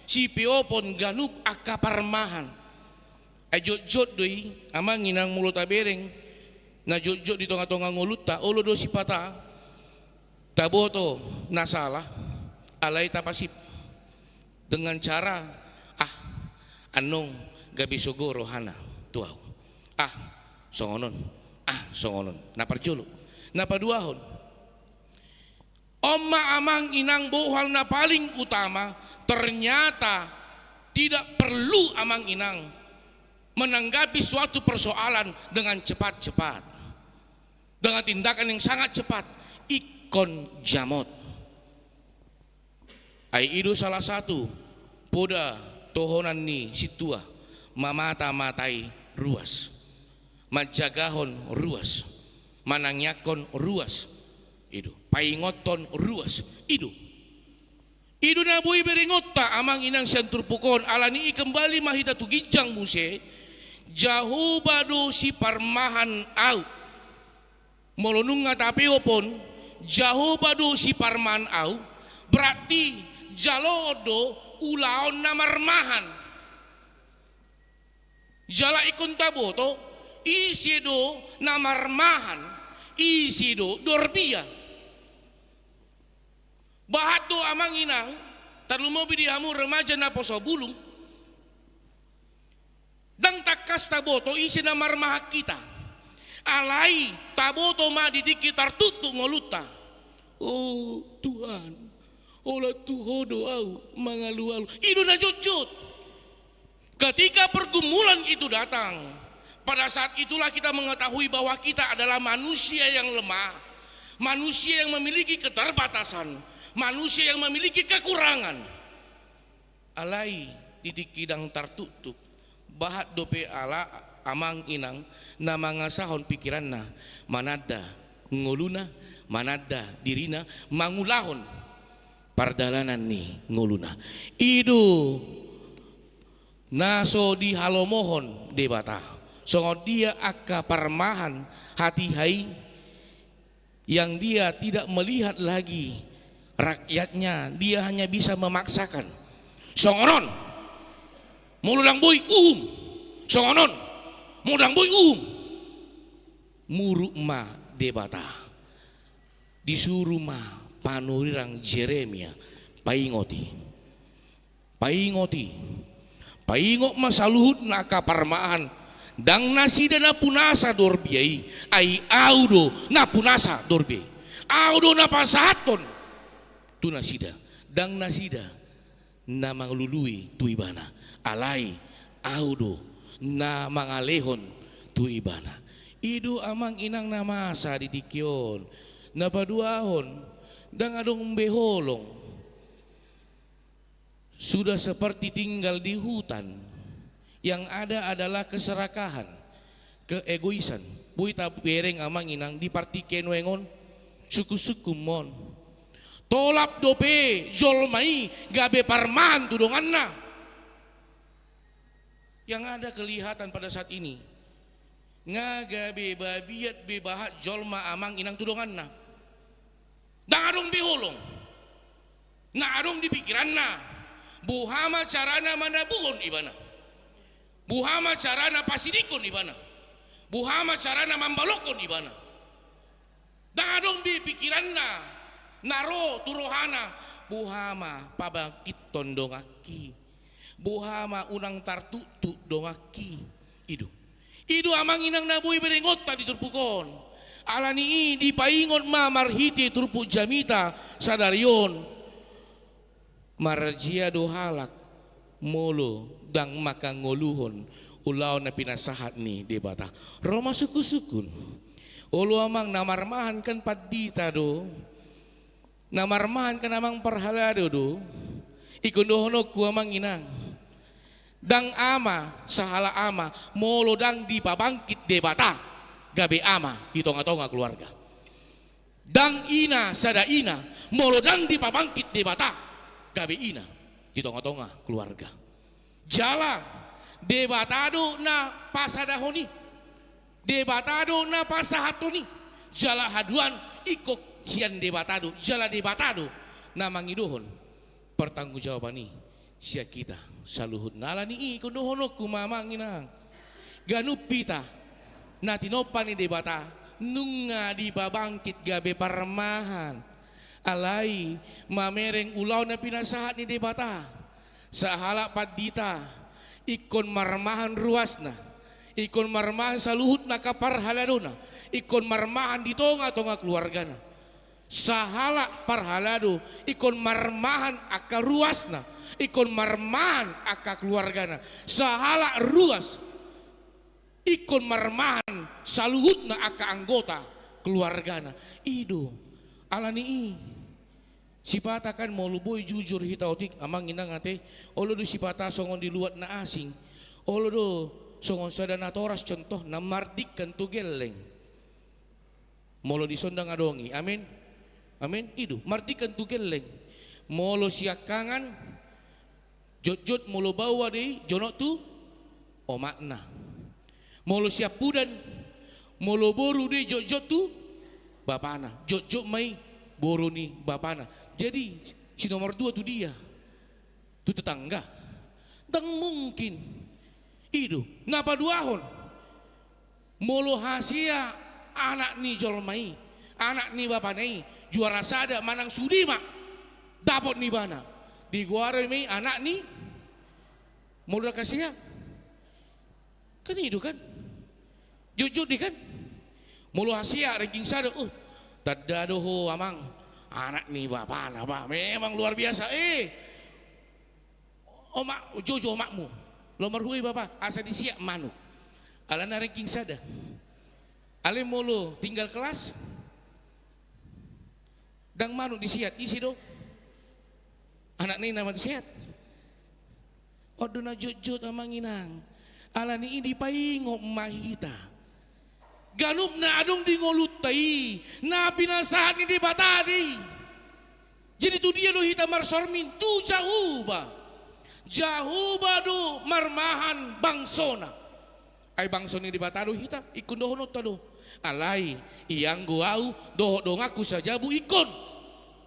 sipeopon ganup angka parmahan. Ai jotjot do i amang inang molo tabereng na jotjot di tongatonga ngolunta, olo do sipata taboto na sala, alai tapasip dengan cara, ah, annon gabe sogo rohana tu ahu. Ah, songon on. Ah, songon on. Na parjolo. Na paduahon. On ma amang inang bohal na paling utama, ternyata tidak perlu amang inang menanggapi suatu persoalan dengan cepat-cepat. Dengan tindakan yang sangat cepat, ingkon jamot. Ai i do salah satu poda tohonan ni sintua, mamata-matai ruas, manjagahon ruas, manangiangkon ruas, i do, paingothon ruas, i do. I do na boi berengonta amang inang sian turpuk on, ala ni i kembali ma hita tu ginjang muse, Jahowa do siparmahan ahu. Molo nunga tapeop on, Jahowa do siparmahan ahu, berarti jaloon do ulaon na marmahan. Jala ingkon taboto, ise do na marmahan, ise do dorbia. Bahat do amang inang, tarlumobi di hamu remaja naposo bulung. Ndang tangkas taboto ise na marmahan hita. Alai taboto ma di tingki tartuktuk ngolunta. O Tuhan, holan tu Ho do ahu mangalualu. I do na jotjot. Ketika pergumulan itu datang, pada saat itulah kita mengetahui bahwa kita adalah manusia yang lemah, manusia yang memiliki keterbatasan, manusia yang memiliki kekurangan. Alai di tingki ndang tartuktuk, bahat dope ala amang inang na mangasahon pikiranna, mananda ngoluna, mananda dirina, mangulahon pardalanan ni ngoluna. I do na so dihalomohon Debata. Songon dia angka parmahan hatiha i, yang dia tidak melihat lagi rakyatnya, dia hanya bisa memaksakan. Songon on, molo ndang boi uhum. Songon on, molo ndang boi uhum. Muruk ma Debata. Disuru ma panurirang Jeremia, paingot i. Paingot i. Paingot ma saluhutna angka parmahan. Ndang nasida na punasa dorbia i, ai ahu do na punasa dorbia i. Ahu do na pasahathon tu nasida. Ndang nasida na mangalului tu ibana. Alai ahu do na mangalehon tu ibana. I do amang inang na masa di tingki on. Na paduahon, ndang adong be holong. Sudah seperti tinggal di hutan. Yang ada adalah keserakahan, keegoisan. Boi tabereng amang inang di partingkian nuaeng on, sungkunsungkun ma on. Tolap dope jolma i gabe parmahan tu donganna. Yang ada kelihatan pada saat ini, nga gabe babiat be bahat jolma amang inang tu donganna. Ndang adong be holong. Na adong di pikiranna, boha ma carana manabuhon ibana. Boha ma carana pasidingkon ibana. Boha ma carana mambalokkon ibana. Ndang adong be pikiranna, na ro tu rohana, boha ma pabangkithon donganki. Boha ma unang tartuktuk donganki. I do. I do amang inang na boi berengonta di turpuk on. Alani i dipaingot ma marhite turpuk jamita sadari on. Marjea do halak molo ndang mangkangoluhon ulaon na pinasahat ni Debata. Ro ma sungkunsungkun. Olo amang, na marmahan kan pandita do. Na marmahan kan amang parhalado do. Ingkon dohononku amang inang. Ndang ama, sahala ama, molo ndang dipabangkit Debata gabe ama di tongatonga keluarga. Ndang ina, sada ina, molo ndang dipabangkit Debata gabe ina di tongatonga keluarga. Jala Debata do na pasadahon i. Debata do na pasahathon i. Jala haduan ingkon sian Debata do, jala Debata do na mangidohon pertanggungjawaban i sian hita saluhutna. Alani i ingkon dohononku ma amang inang, ganup hita na tinompa ni Debata nunga dipabangkit gabe parmahan. Alai mamereng ulaon na pinasahat ni Debata. Sahalak pandita ingkon marmahan ruasna, ingkon marmahan saluhutna angka parhaladona, ingkon marmahan di tongatonga keluargana. Sahalak parhalado ingkon marmahan angka ruasna, ingkon marmahan angka keluargana. Sahalak ruas ingkon marmahan saluhutna angka anggota keluargana. I do. Alani i, sipata kan molo boi jujur hita otik amang inang ate, olo do sipata songon di luat na asing. Olo do songon sada natoras contohna mardingkan tu gelleng. Molo dison ndang adong i. Amin. Amin. I do, mardingkan tu gelleng. Molo siangkangan, jotjot molo baoa do i jonok tu omakna. Molo siampudan, molo boru do i jotjot tu bapana. Jotjot ma i boru ni bapana. Jadi si nomor dua tu dia? Tu tetangga? Ndang mungkin. I do na paduahon. Molo hasea anak ni jolma i, anak ni bapana i, juara sada manang sude ma dapot ni ibana, digoari ma i anak ni. Molo ndang hasea, kan i do kan? Jotjot do i kan? Molo hasea ranking sada, uh, tanda do ho amang, anak ni bapana, bah, memang luar biasa, eh. Omak, jojo omakmu. Laho marhue bapa, asa diseat manuk. Alana ranking sada. Alai molo tinggal kelas, ndang manuk diseat, ise do? Anakna i nama diseat. On do na jotjot amang inang. Alani i dipaingot ma hita. Ganup na adong di ngolunta i, na pinasahat ni Debata do i. Jadi tu dia do hita marsormin? Tu Jahowa. Jahowa do marmahan bangsona. Ai bangso ni Debata do hita, ingkon dohononta do. Alai, ianggo ahu dohot donganku sajabu ingkon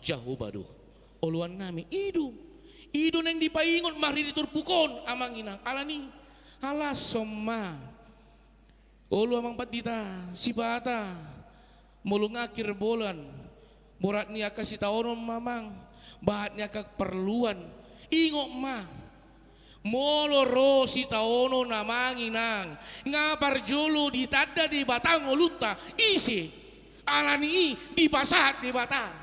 Jahowa do oloannami. I do. I do naeng dipaingot marhite turpuk on amang inang. Alani, halashon ma. Olo amang pandita, sipata. Molo nga akhir bolan, borat ni angka sitaonon ma amang, bahat ni angka parluan. Ingot ma. Molo ro sitaonon amang inang, nga parjolo ditanda Debata ngolunta, ise? Alani i dipasahat Debata.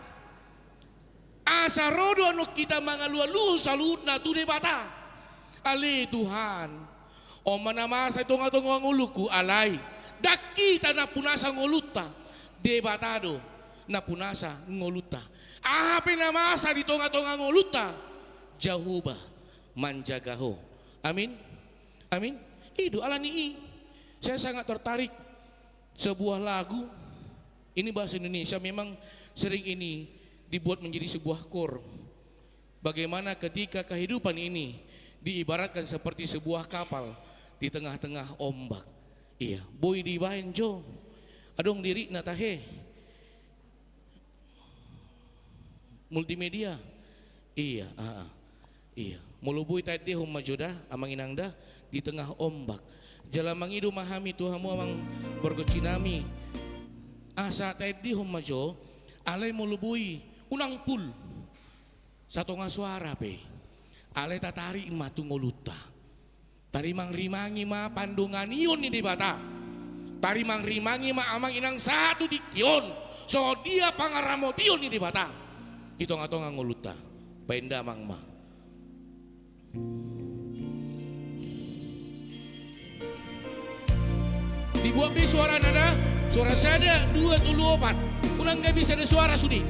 Asa ro do annon hita mangalualuhon saluhutna tu Debata. Ale Tuhan, on ma na masa di tongatonga ngolungku, alai ndang hita nampunasa ngolunta. Debata do nampunasa ngolunta. Aha pe na masa di tongatonga ngolunta, Jahowa manjaga ho. Amin. Amin. I do alani i. Saya sangat tertarik sebuah lagu, ini bahasa Indonesia, memang sering ini dibuat menjadi sebuah kor. Bagaimana ketika kehidupan ini diibaratkan seperti sebuah kapal di tengah-tengah ombak. Iya, boi dibaen jo. Adong lirikna tahe. Multimedia. Iya, ah, ah. Iya. Molo boi taendehon ma jo da, amang inang da, di tengah ombak. Jala mangido ma hami tu hamu amang borgonsi nami. Asa taendehon ma jo, alai molo boi, unang full. Satonga soara pe. Alai tatarik ma tu ngolunta. Tarimangrimangi ma pandonganion ni Debata. Tarimangrimangi ma amang inang sahat tu tingki on. Songon dia pangaramotion ni Debata di tongatonga ngolunta. Baen damang ma. Dibuat be suarana da, suara sada, dua, tolu, opat. Unang gabe sada suara sude.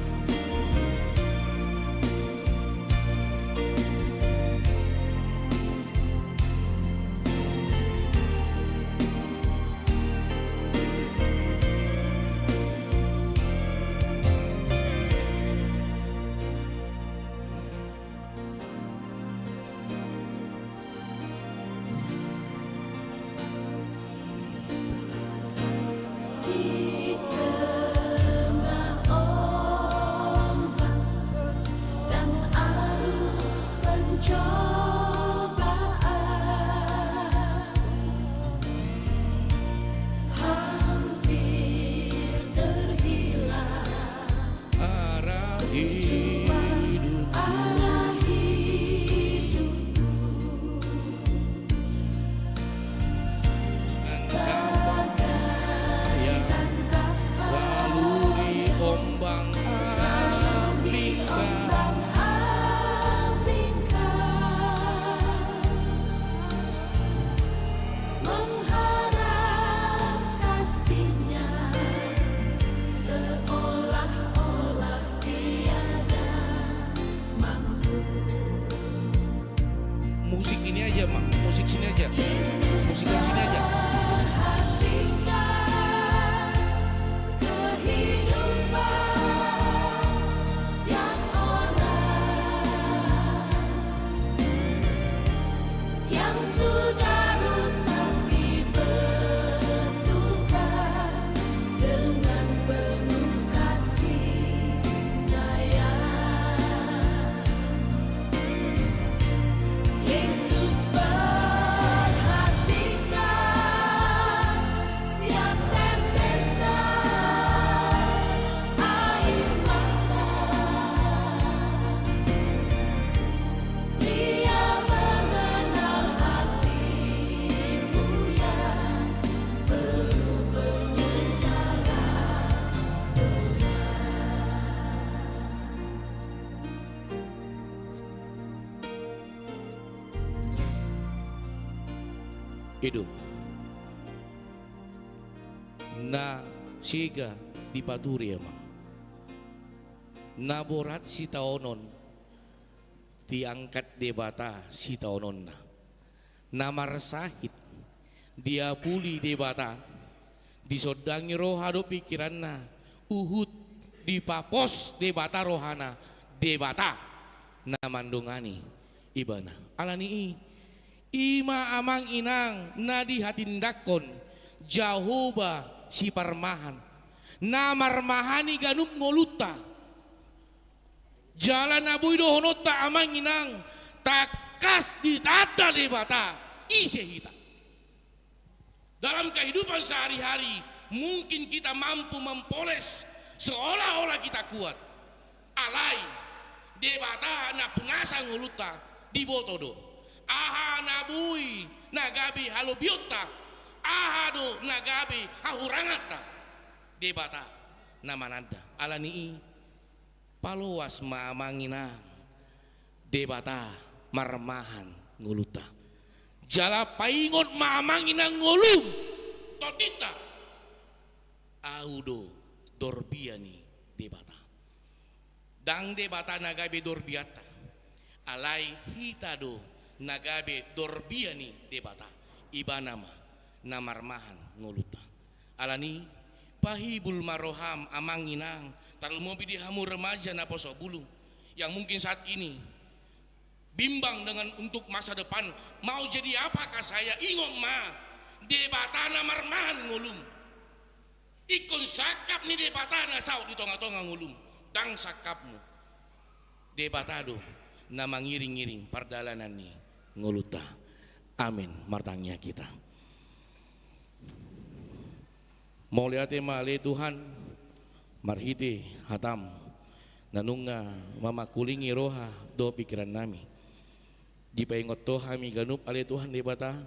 I do. Na sega dipaturi, Amang. Na borat sitaonon diangkat Debata sitaononna. Na marsahit diapuli Debata, disondangi roha dohot pikiranna, huhut dipapos Debata rohana, Debata na mandongani ibana. Alani i, i ma, Amang Inang, na dihatindangkon Jahowa Siparmahan, na marmahani ganup ngolunta. Jala na boi dohononta, Amang Inang, tangkas ditanda Debata ise hita. Dalam kehidupan sehari-hari, mungkin kita mampu mempoles seolah-olah kita kuat. Alai, Debata na punasa ngolunta, diboto do aha na boi na gabe halobionta, aha do na gabe hahuranganta. Debata na mananda. Alani i, paloas ma, Amang Inang, Debata marmahan ngolunta. Jala paingot ma, Amang Inang, ngolum, tondinta. Ahu do dorbia ni Debata. Ndang Debata na gabe dorbianta, alai hita do na gabe dorbia ni Debata. Ibana ma na marmahan ngolunta. Alani, pahibul ma roham, Amang Inang, tarlumobi di hamu remaja naposobulung, yang mungkin saat ini bimbang dengan untuk masa depan, mau jadi apakah saya, ingot ma, Debata na marmahan ngolum. Ingkon sangkap ni Debata na saut di tonga-tonga ngolum, ndang sangkapmu. Debata do na mangiring-iring pardalanan ni ngolunta. Amin. Martangiang hita. Mauliate ma ale Tuhan, marhite hatam, na nunga mamangkulingi roha dohot pikiran nami. Dipaingot Ho hami ganup ale Tuhan Debata,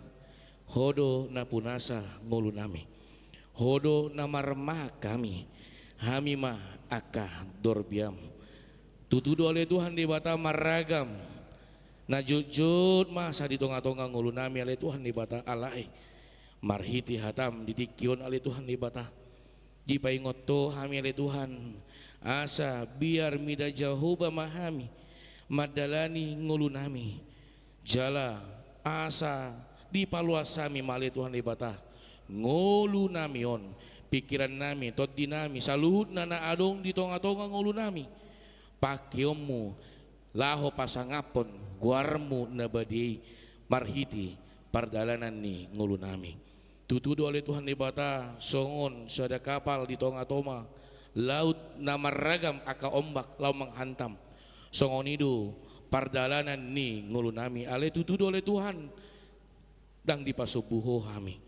Ho do na punasa ngolu nami. Ho do na marmahan hami, hami ma angka dorbiam. Tutu do ale Tuhan Debata marragam na jotjot masa di tonga-tonga ngolu nami ale Tuhan Debata, alai marhite hatam di tingki on ale Tuhan Debata, dipaingot Ho hami ale Tuhan, asa biar mida Jahowa ma hami mandalani ngolu nami. Jala asa dipaluas hami ma ale Tuhan Debata ngolu nami on, pikiran nami, tondi nami, saluhutna na adong di tonga-tonga ngolu nami, pangkeonmu laho pasangaphon goarmu na badia i marhite pardalanan ni ngolu nami. Tutu do ale Tuhan Debata, songon sada kapal di tonga-tonga laut na marragam angka ombak laho manghantam, songon i do pardalanan ni ngolu nami. Alai tutu do ale Tuhan, ndang dipasombu Ho hami,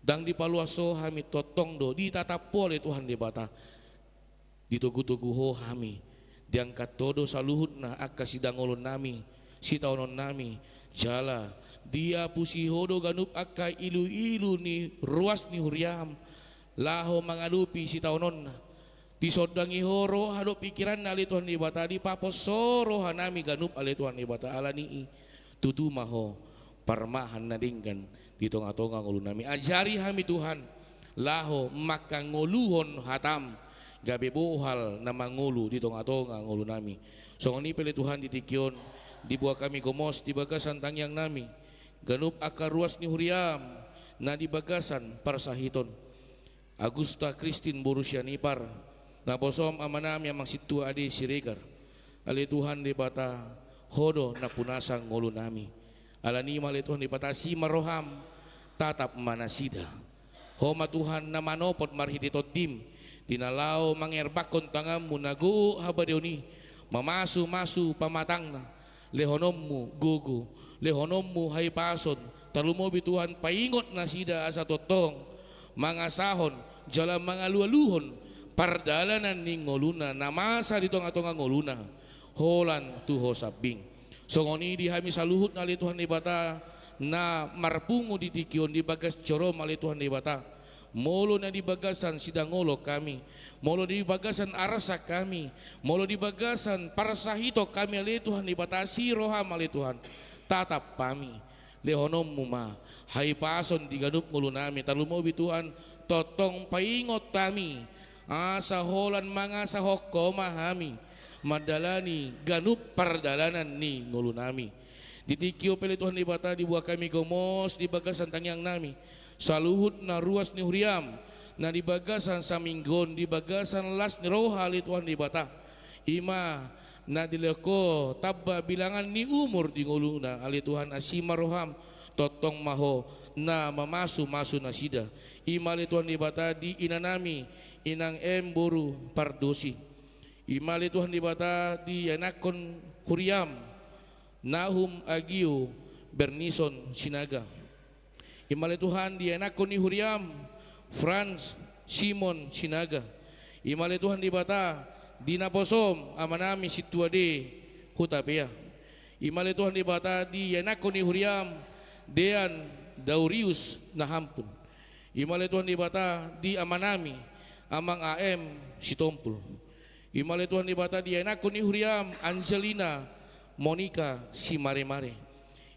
ndang dipaluas Ho hami, tongtong do ditatap Ho ale Tuhan Debata. Ditogu-togu Ho hami, diangkat Ho do saluhutna angka sidangolon nami, sitaonon nami, jala diapusi Ho do ganup angka ilu-ilu ni ruas ni huriam laho mangadopi sitaononna. Disondangi Ho roha dohot pikiranna ale Tuhan Debata, dipapos Ho roha nami ganup ale Tuhan Debata, alani i tutu ma Ho parmahan na denggan di tonga-tonga ngolu nami. Ajari hami Tuhan laho mangkangoluhon hatam, gabe bohal na mangolu di tonga-tonga ngolu nami. Songon i pe ale Tuhan di tingki on, diboan hami gomos di bagasan tangiang nami ganup angka ruas ni huriam na di bagasan parsahiton. Agusta Kristin boru Sianipar, naposom ama nami Amang Sintua Ade Siregar. Ale Tuhan Debata, Ho do na punasa ngolu nami. Alani i ma ale Tuhan Debata, asi ma roham, tatap ma nasida. Ho ma Tuhan na manopot marhite tondim, di na laho mangerbakhon tanganmu na gok habadiaon i, mamasu-masu pamatangna, lehononmu gogo, lehononmu hahipason, tarlumobi Tuhan paingot nasida asa tongtong mangasahon jala mangalualuhon pardalanan ni ngoluna na masa di tonga-tonga ngoluna, holan tu Ho sambing. Songon i di hami saluhutna ale Tuhan Debata, na marpungu di tingki on di bagas joroM ale Tuhan Debata. Molo na di bagasan sidangolon hami, molo di bagasan arsak hami, molo di bagasan parsahiton hami ale Tuhan Debata, asi rohaM ale Tuhan, tatap hami. Lehononmu ma hahipason di ganup ngolunami. Tarlumobi Tuhan, tongtong paingot hami, asa holan mangasahon Ho ma hami mandalani ganup pardalanan ni ngolunami. Di tingki on pe ale Tuhan Debata, dibuat hami gomos di bagasan tangiangnami saluhut na ruas ni huriaM, na di bagasan saminggu on di bagasan las ni roha ale Tuhan Debata. I ma na dilehon Ho tamba bilangan ni umur di ngoluna ale Tuhan, asi ma rohaM, tongtong ma Ho na mamasumasu nasida. I ma ale Tuhan Debata di inanami, Inang M boru Pardosi. I ma ale Tuhan Debata di ianakhon huriaM, Nahum Agio Bernison Sinaga. I ma ale Tuhan di ianakhon ni huriaM, Frans Simon Sinaga. I ma ale Tuhan Debata di naposoM, amanami Sintua D Hutapea. I ma ale Tuhan Debata di ianakhon ni huriaM, Dean Daurius Nahampun. I ma ale Tuhan Debata di amanami, Amang A M Sitompul. I ma ale Tuhan Debata di ianakhon ni huriaM, Angelina Monica Simaremare.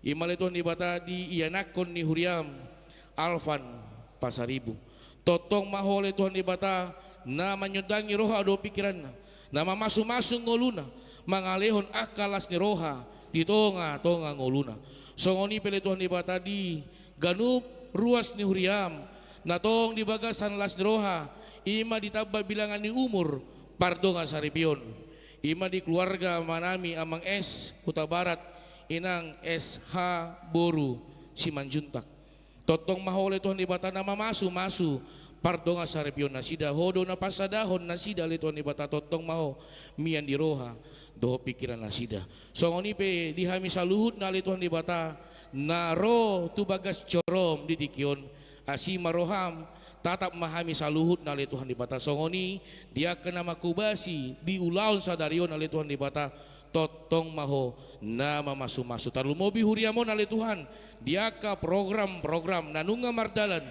I ma ale Tuhan Debata di ianakhon ni huriaM, Alvan Pasaribu. Tongtong ma Ho ale Tuhan Debata na manyondangi roha dohot pingkiranna, na mamasumasu ngoluna, mangalehon angka las ni roha di tongatonga ngoluna. Songon i pe ale Tuhan Debata di ganup ruas ni huriaM, na tong di bagasan las ni roha, i ma ditamba bilangan ni umur pardongan saripeon. I ma di keluarga amanami Amang S Hutabarat, Inang S H boru Simanjuntak. Tongtong ma Ho ale Tuhan Debata na mamasumasu pardongan saripeon nasida, Ho do na pasadahon nasida ale Tuhan Debata, tongtong ma Ho mian di roha dohot pingkiran nasida. Songon i pe di hami saluhutna ale Tuhan Debata, na ro tu bagas joroM di tingki on, asi ma rohaM, tatap ma hami saluhutna ale Tuhan Debata. Songon i di angka na mangkobasi di ulaon sadari on ale Tuhan Debata, tongtong ma Ho na mamasumasu. Tarlumobi huriaM on ale Tuhan, di angka program-program na nunga mardalan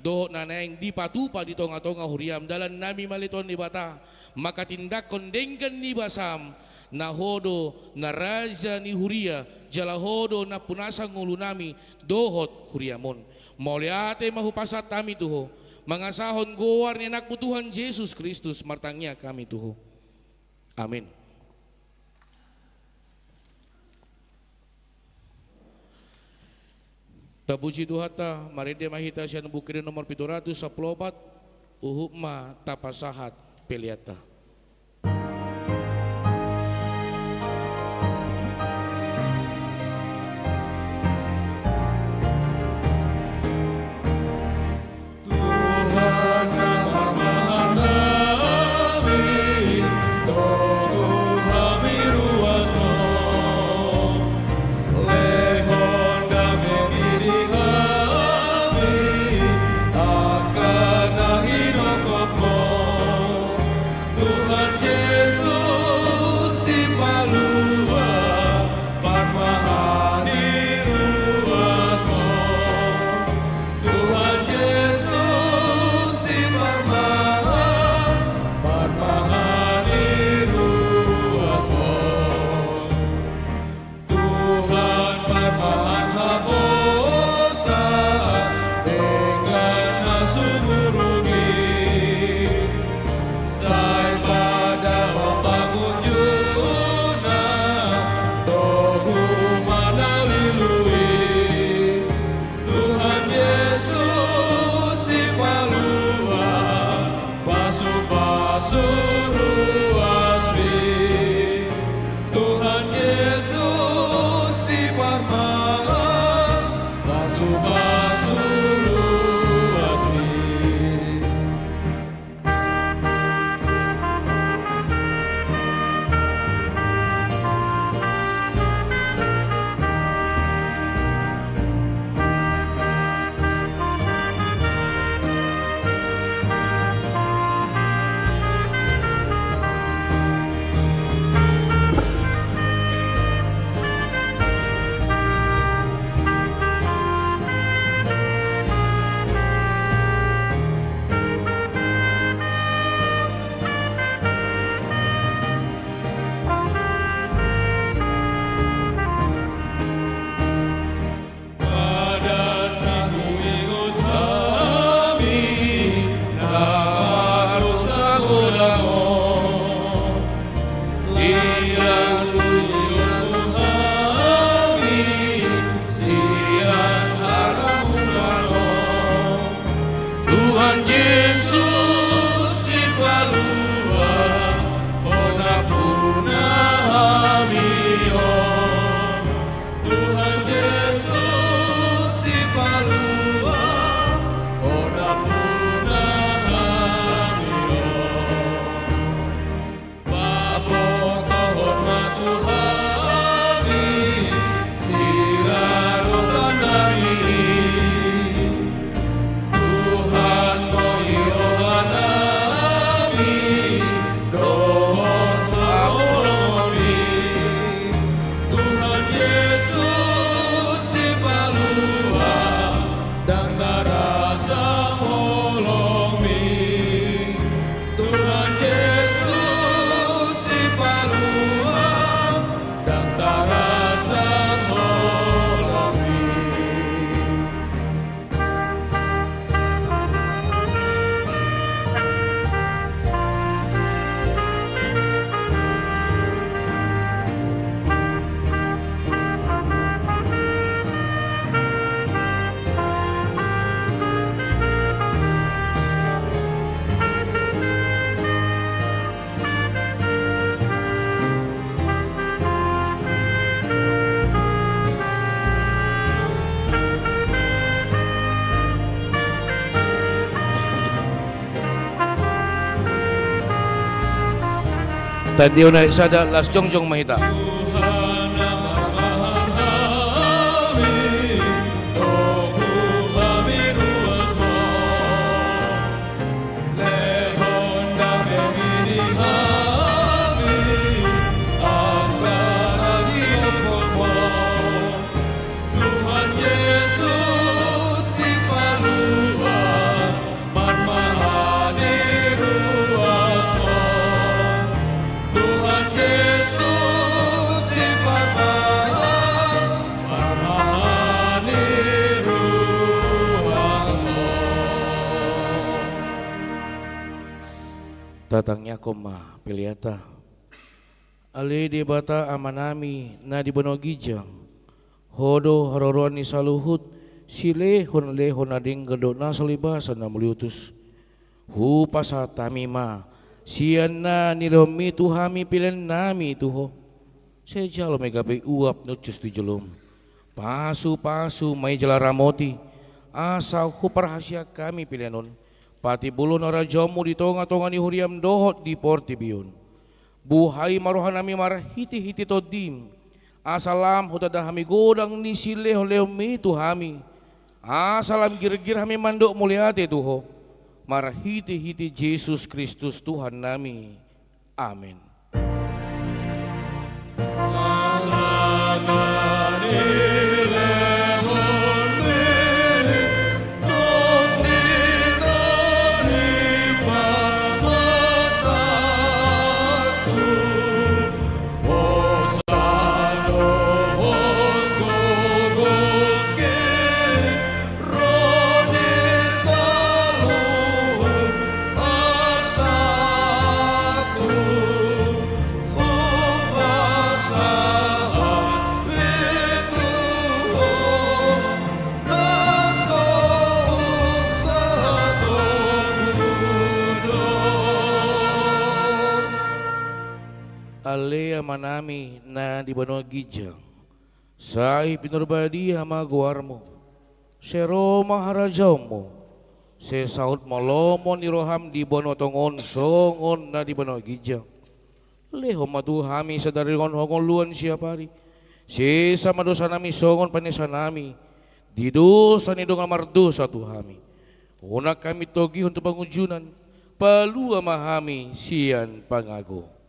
dohot na naeng dipatupa di tongatonga huriaM, dalannami ma ale Tuhan Debata manghatindanghon denggan ni basaM, na Ho do na raja ni huria, jala Ho do nampunasa ngolunami dohot huriaM on. Mauliate ma hupasahat hami tu Ho, mangasahon goar ni AnakMu Tuhan Jesus Kristus martangiang hami tu Ho. Amin. Tapuji Tuhanta, marende ma hita sian Buku Ende nomor pitu ratus sampulu opat, huhut ma tapasahat peleanta. Tuhan na marmahan hami, togu hami ruasMu, lehon dame di diri hami, angka na hinaholangMu. Tandahon na sada, las jongjong ma hita. Tuhan Jesus, sipalua ma hami ruasmu. Tuhan Jesus, sipalua ma hami ruasmu. Tatangiangkon ma peleanta. Ale Debata Amanami na di banua ginjang, Ho do haroroan ni saluhut silehonlehon na denggan dohot na salibasan na mauliutus. Hupasahat hami ma sian na nilehonmi tu hami peleannami tu Ho. Sai jalo ma i gabe uap ni uncus di jolom. Pasupasu ma i jala ramoti, asa huparhaseang hami pelean on patimbulhon harajaonmu di tongatonga ni huriam dohot di portibi on. Buhai ma rohanami marhitehite Tondim, asa lam hutanda hami godang ni silehonlehonmi tu hami, asa lam girgir hami mandok mauliate tu Ho, marhitehite Jesus Kristus Tuhannami. Amen. Ale Amanami na di banua ginjang, sai pinarbadia ma goarmu. Sai ro ma harajaonmu. Sai saut ma lomo ni roham di banua tonga on songon na di banua ginjang. Lehon ma tu hami sadari on hangoluan siapari. Sesa ma dosanami songon panesanami di dosa ni dongan mardosa tu hami. Unang hami togihon tu pangunjunan. Palua ma hami sian pangago.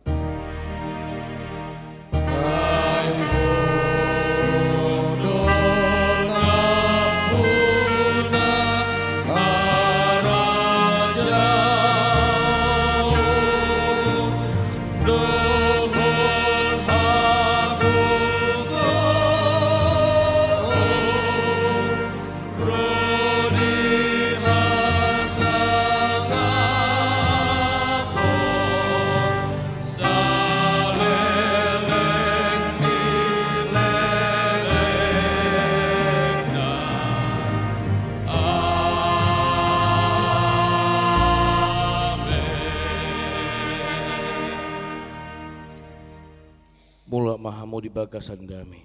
Mulak ma hamu di bagasan dame.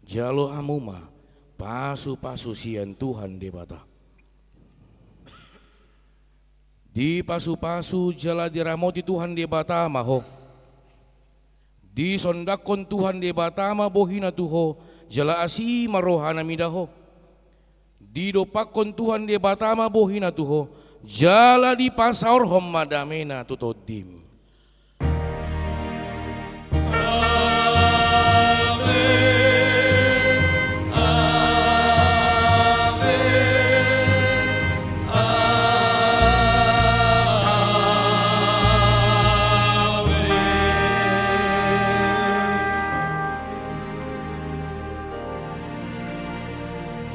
Jalo hamu ma pasupasu sian Tuhan Debata. Dipasupasu jala diramoti Tuhan Debata ma ho. Disondangkon Tuhan Debata ma bohina tu ho, jala asi ma rohana mida ho. Didompakkon Tuhan Debata ma bohina tu ho, jala dipasaorhon ma damena tu tondim. Amen. Amen. Amen.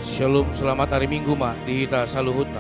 Shalom, selamat hari Minggu ma di hita saluhutna.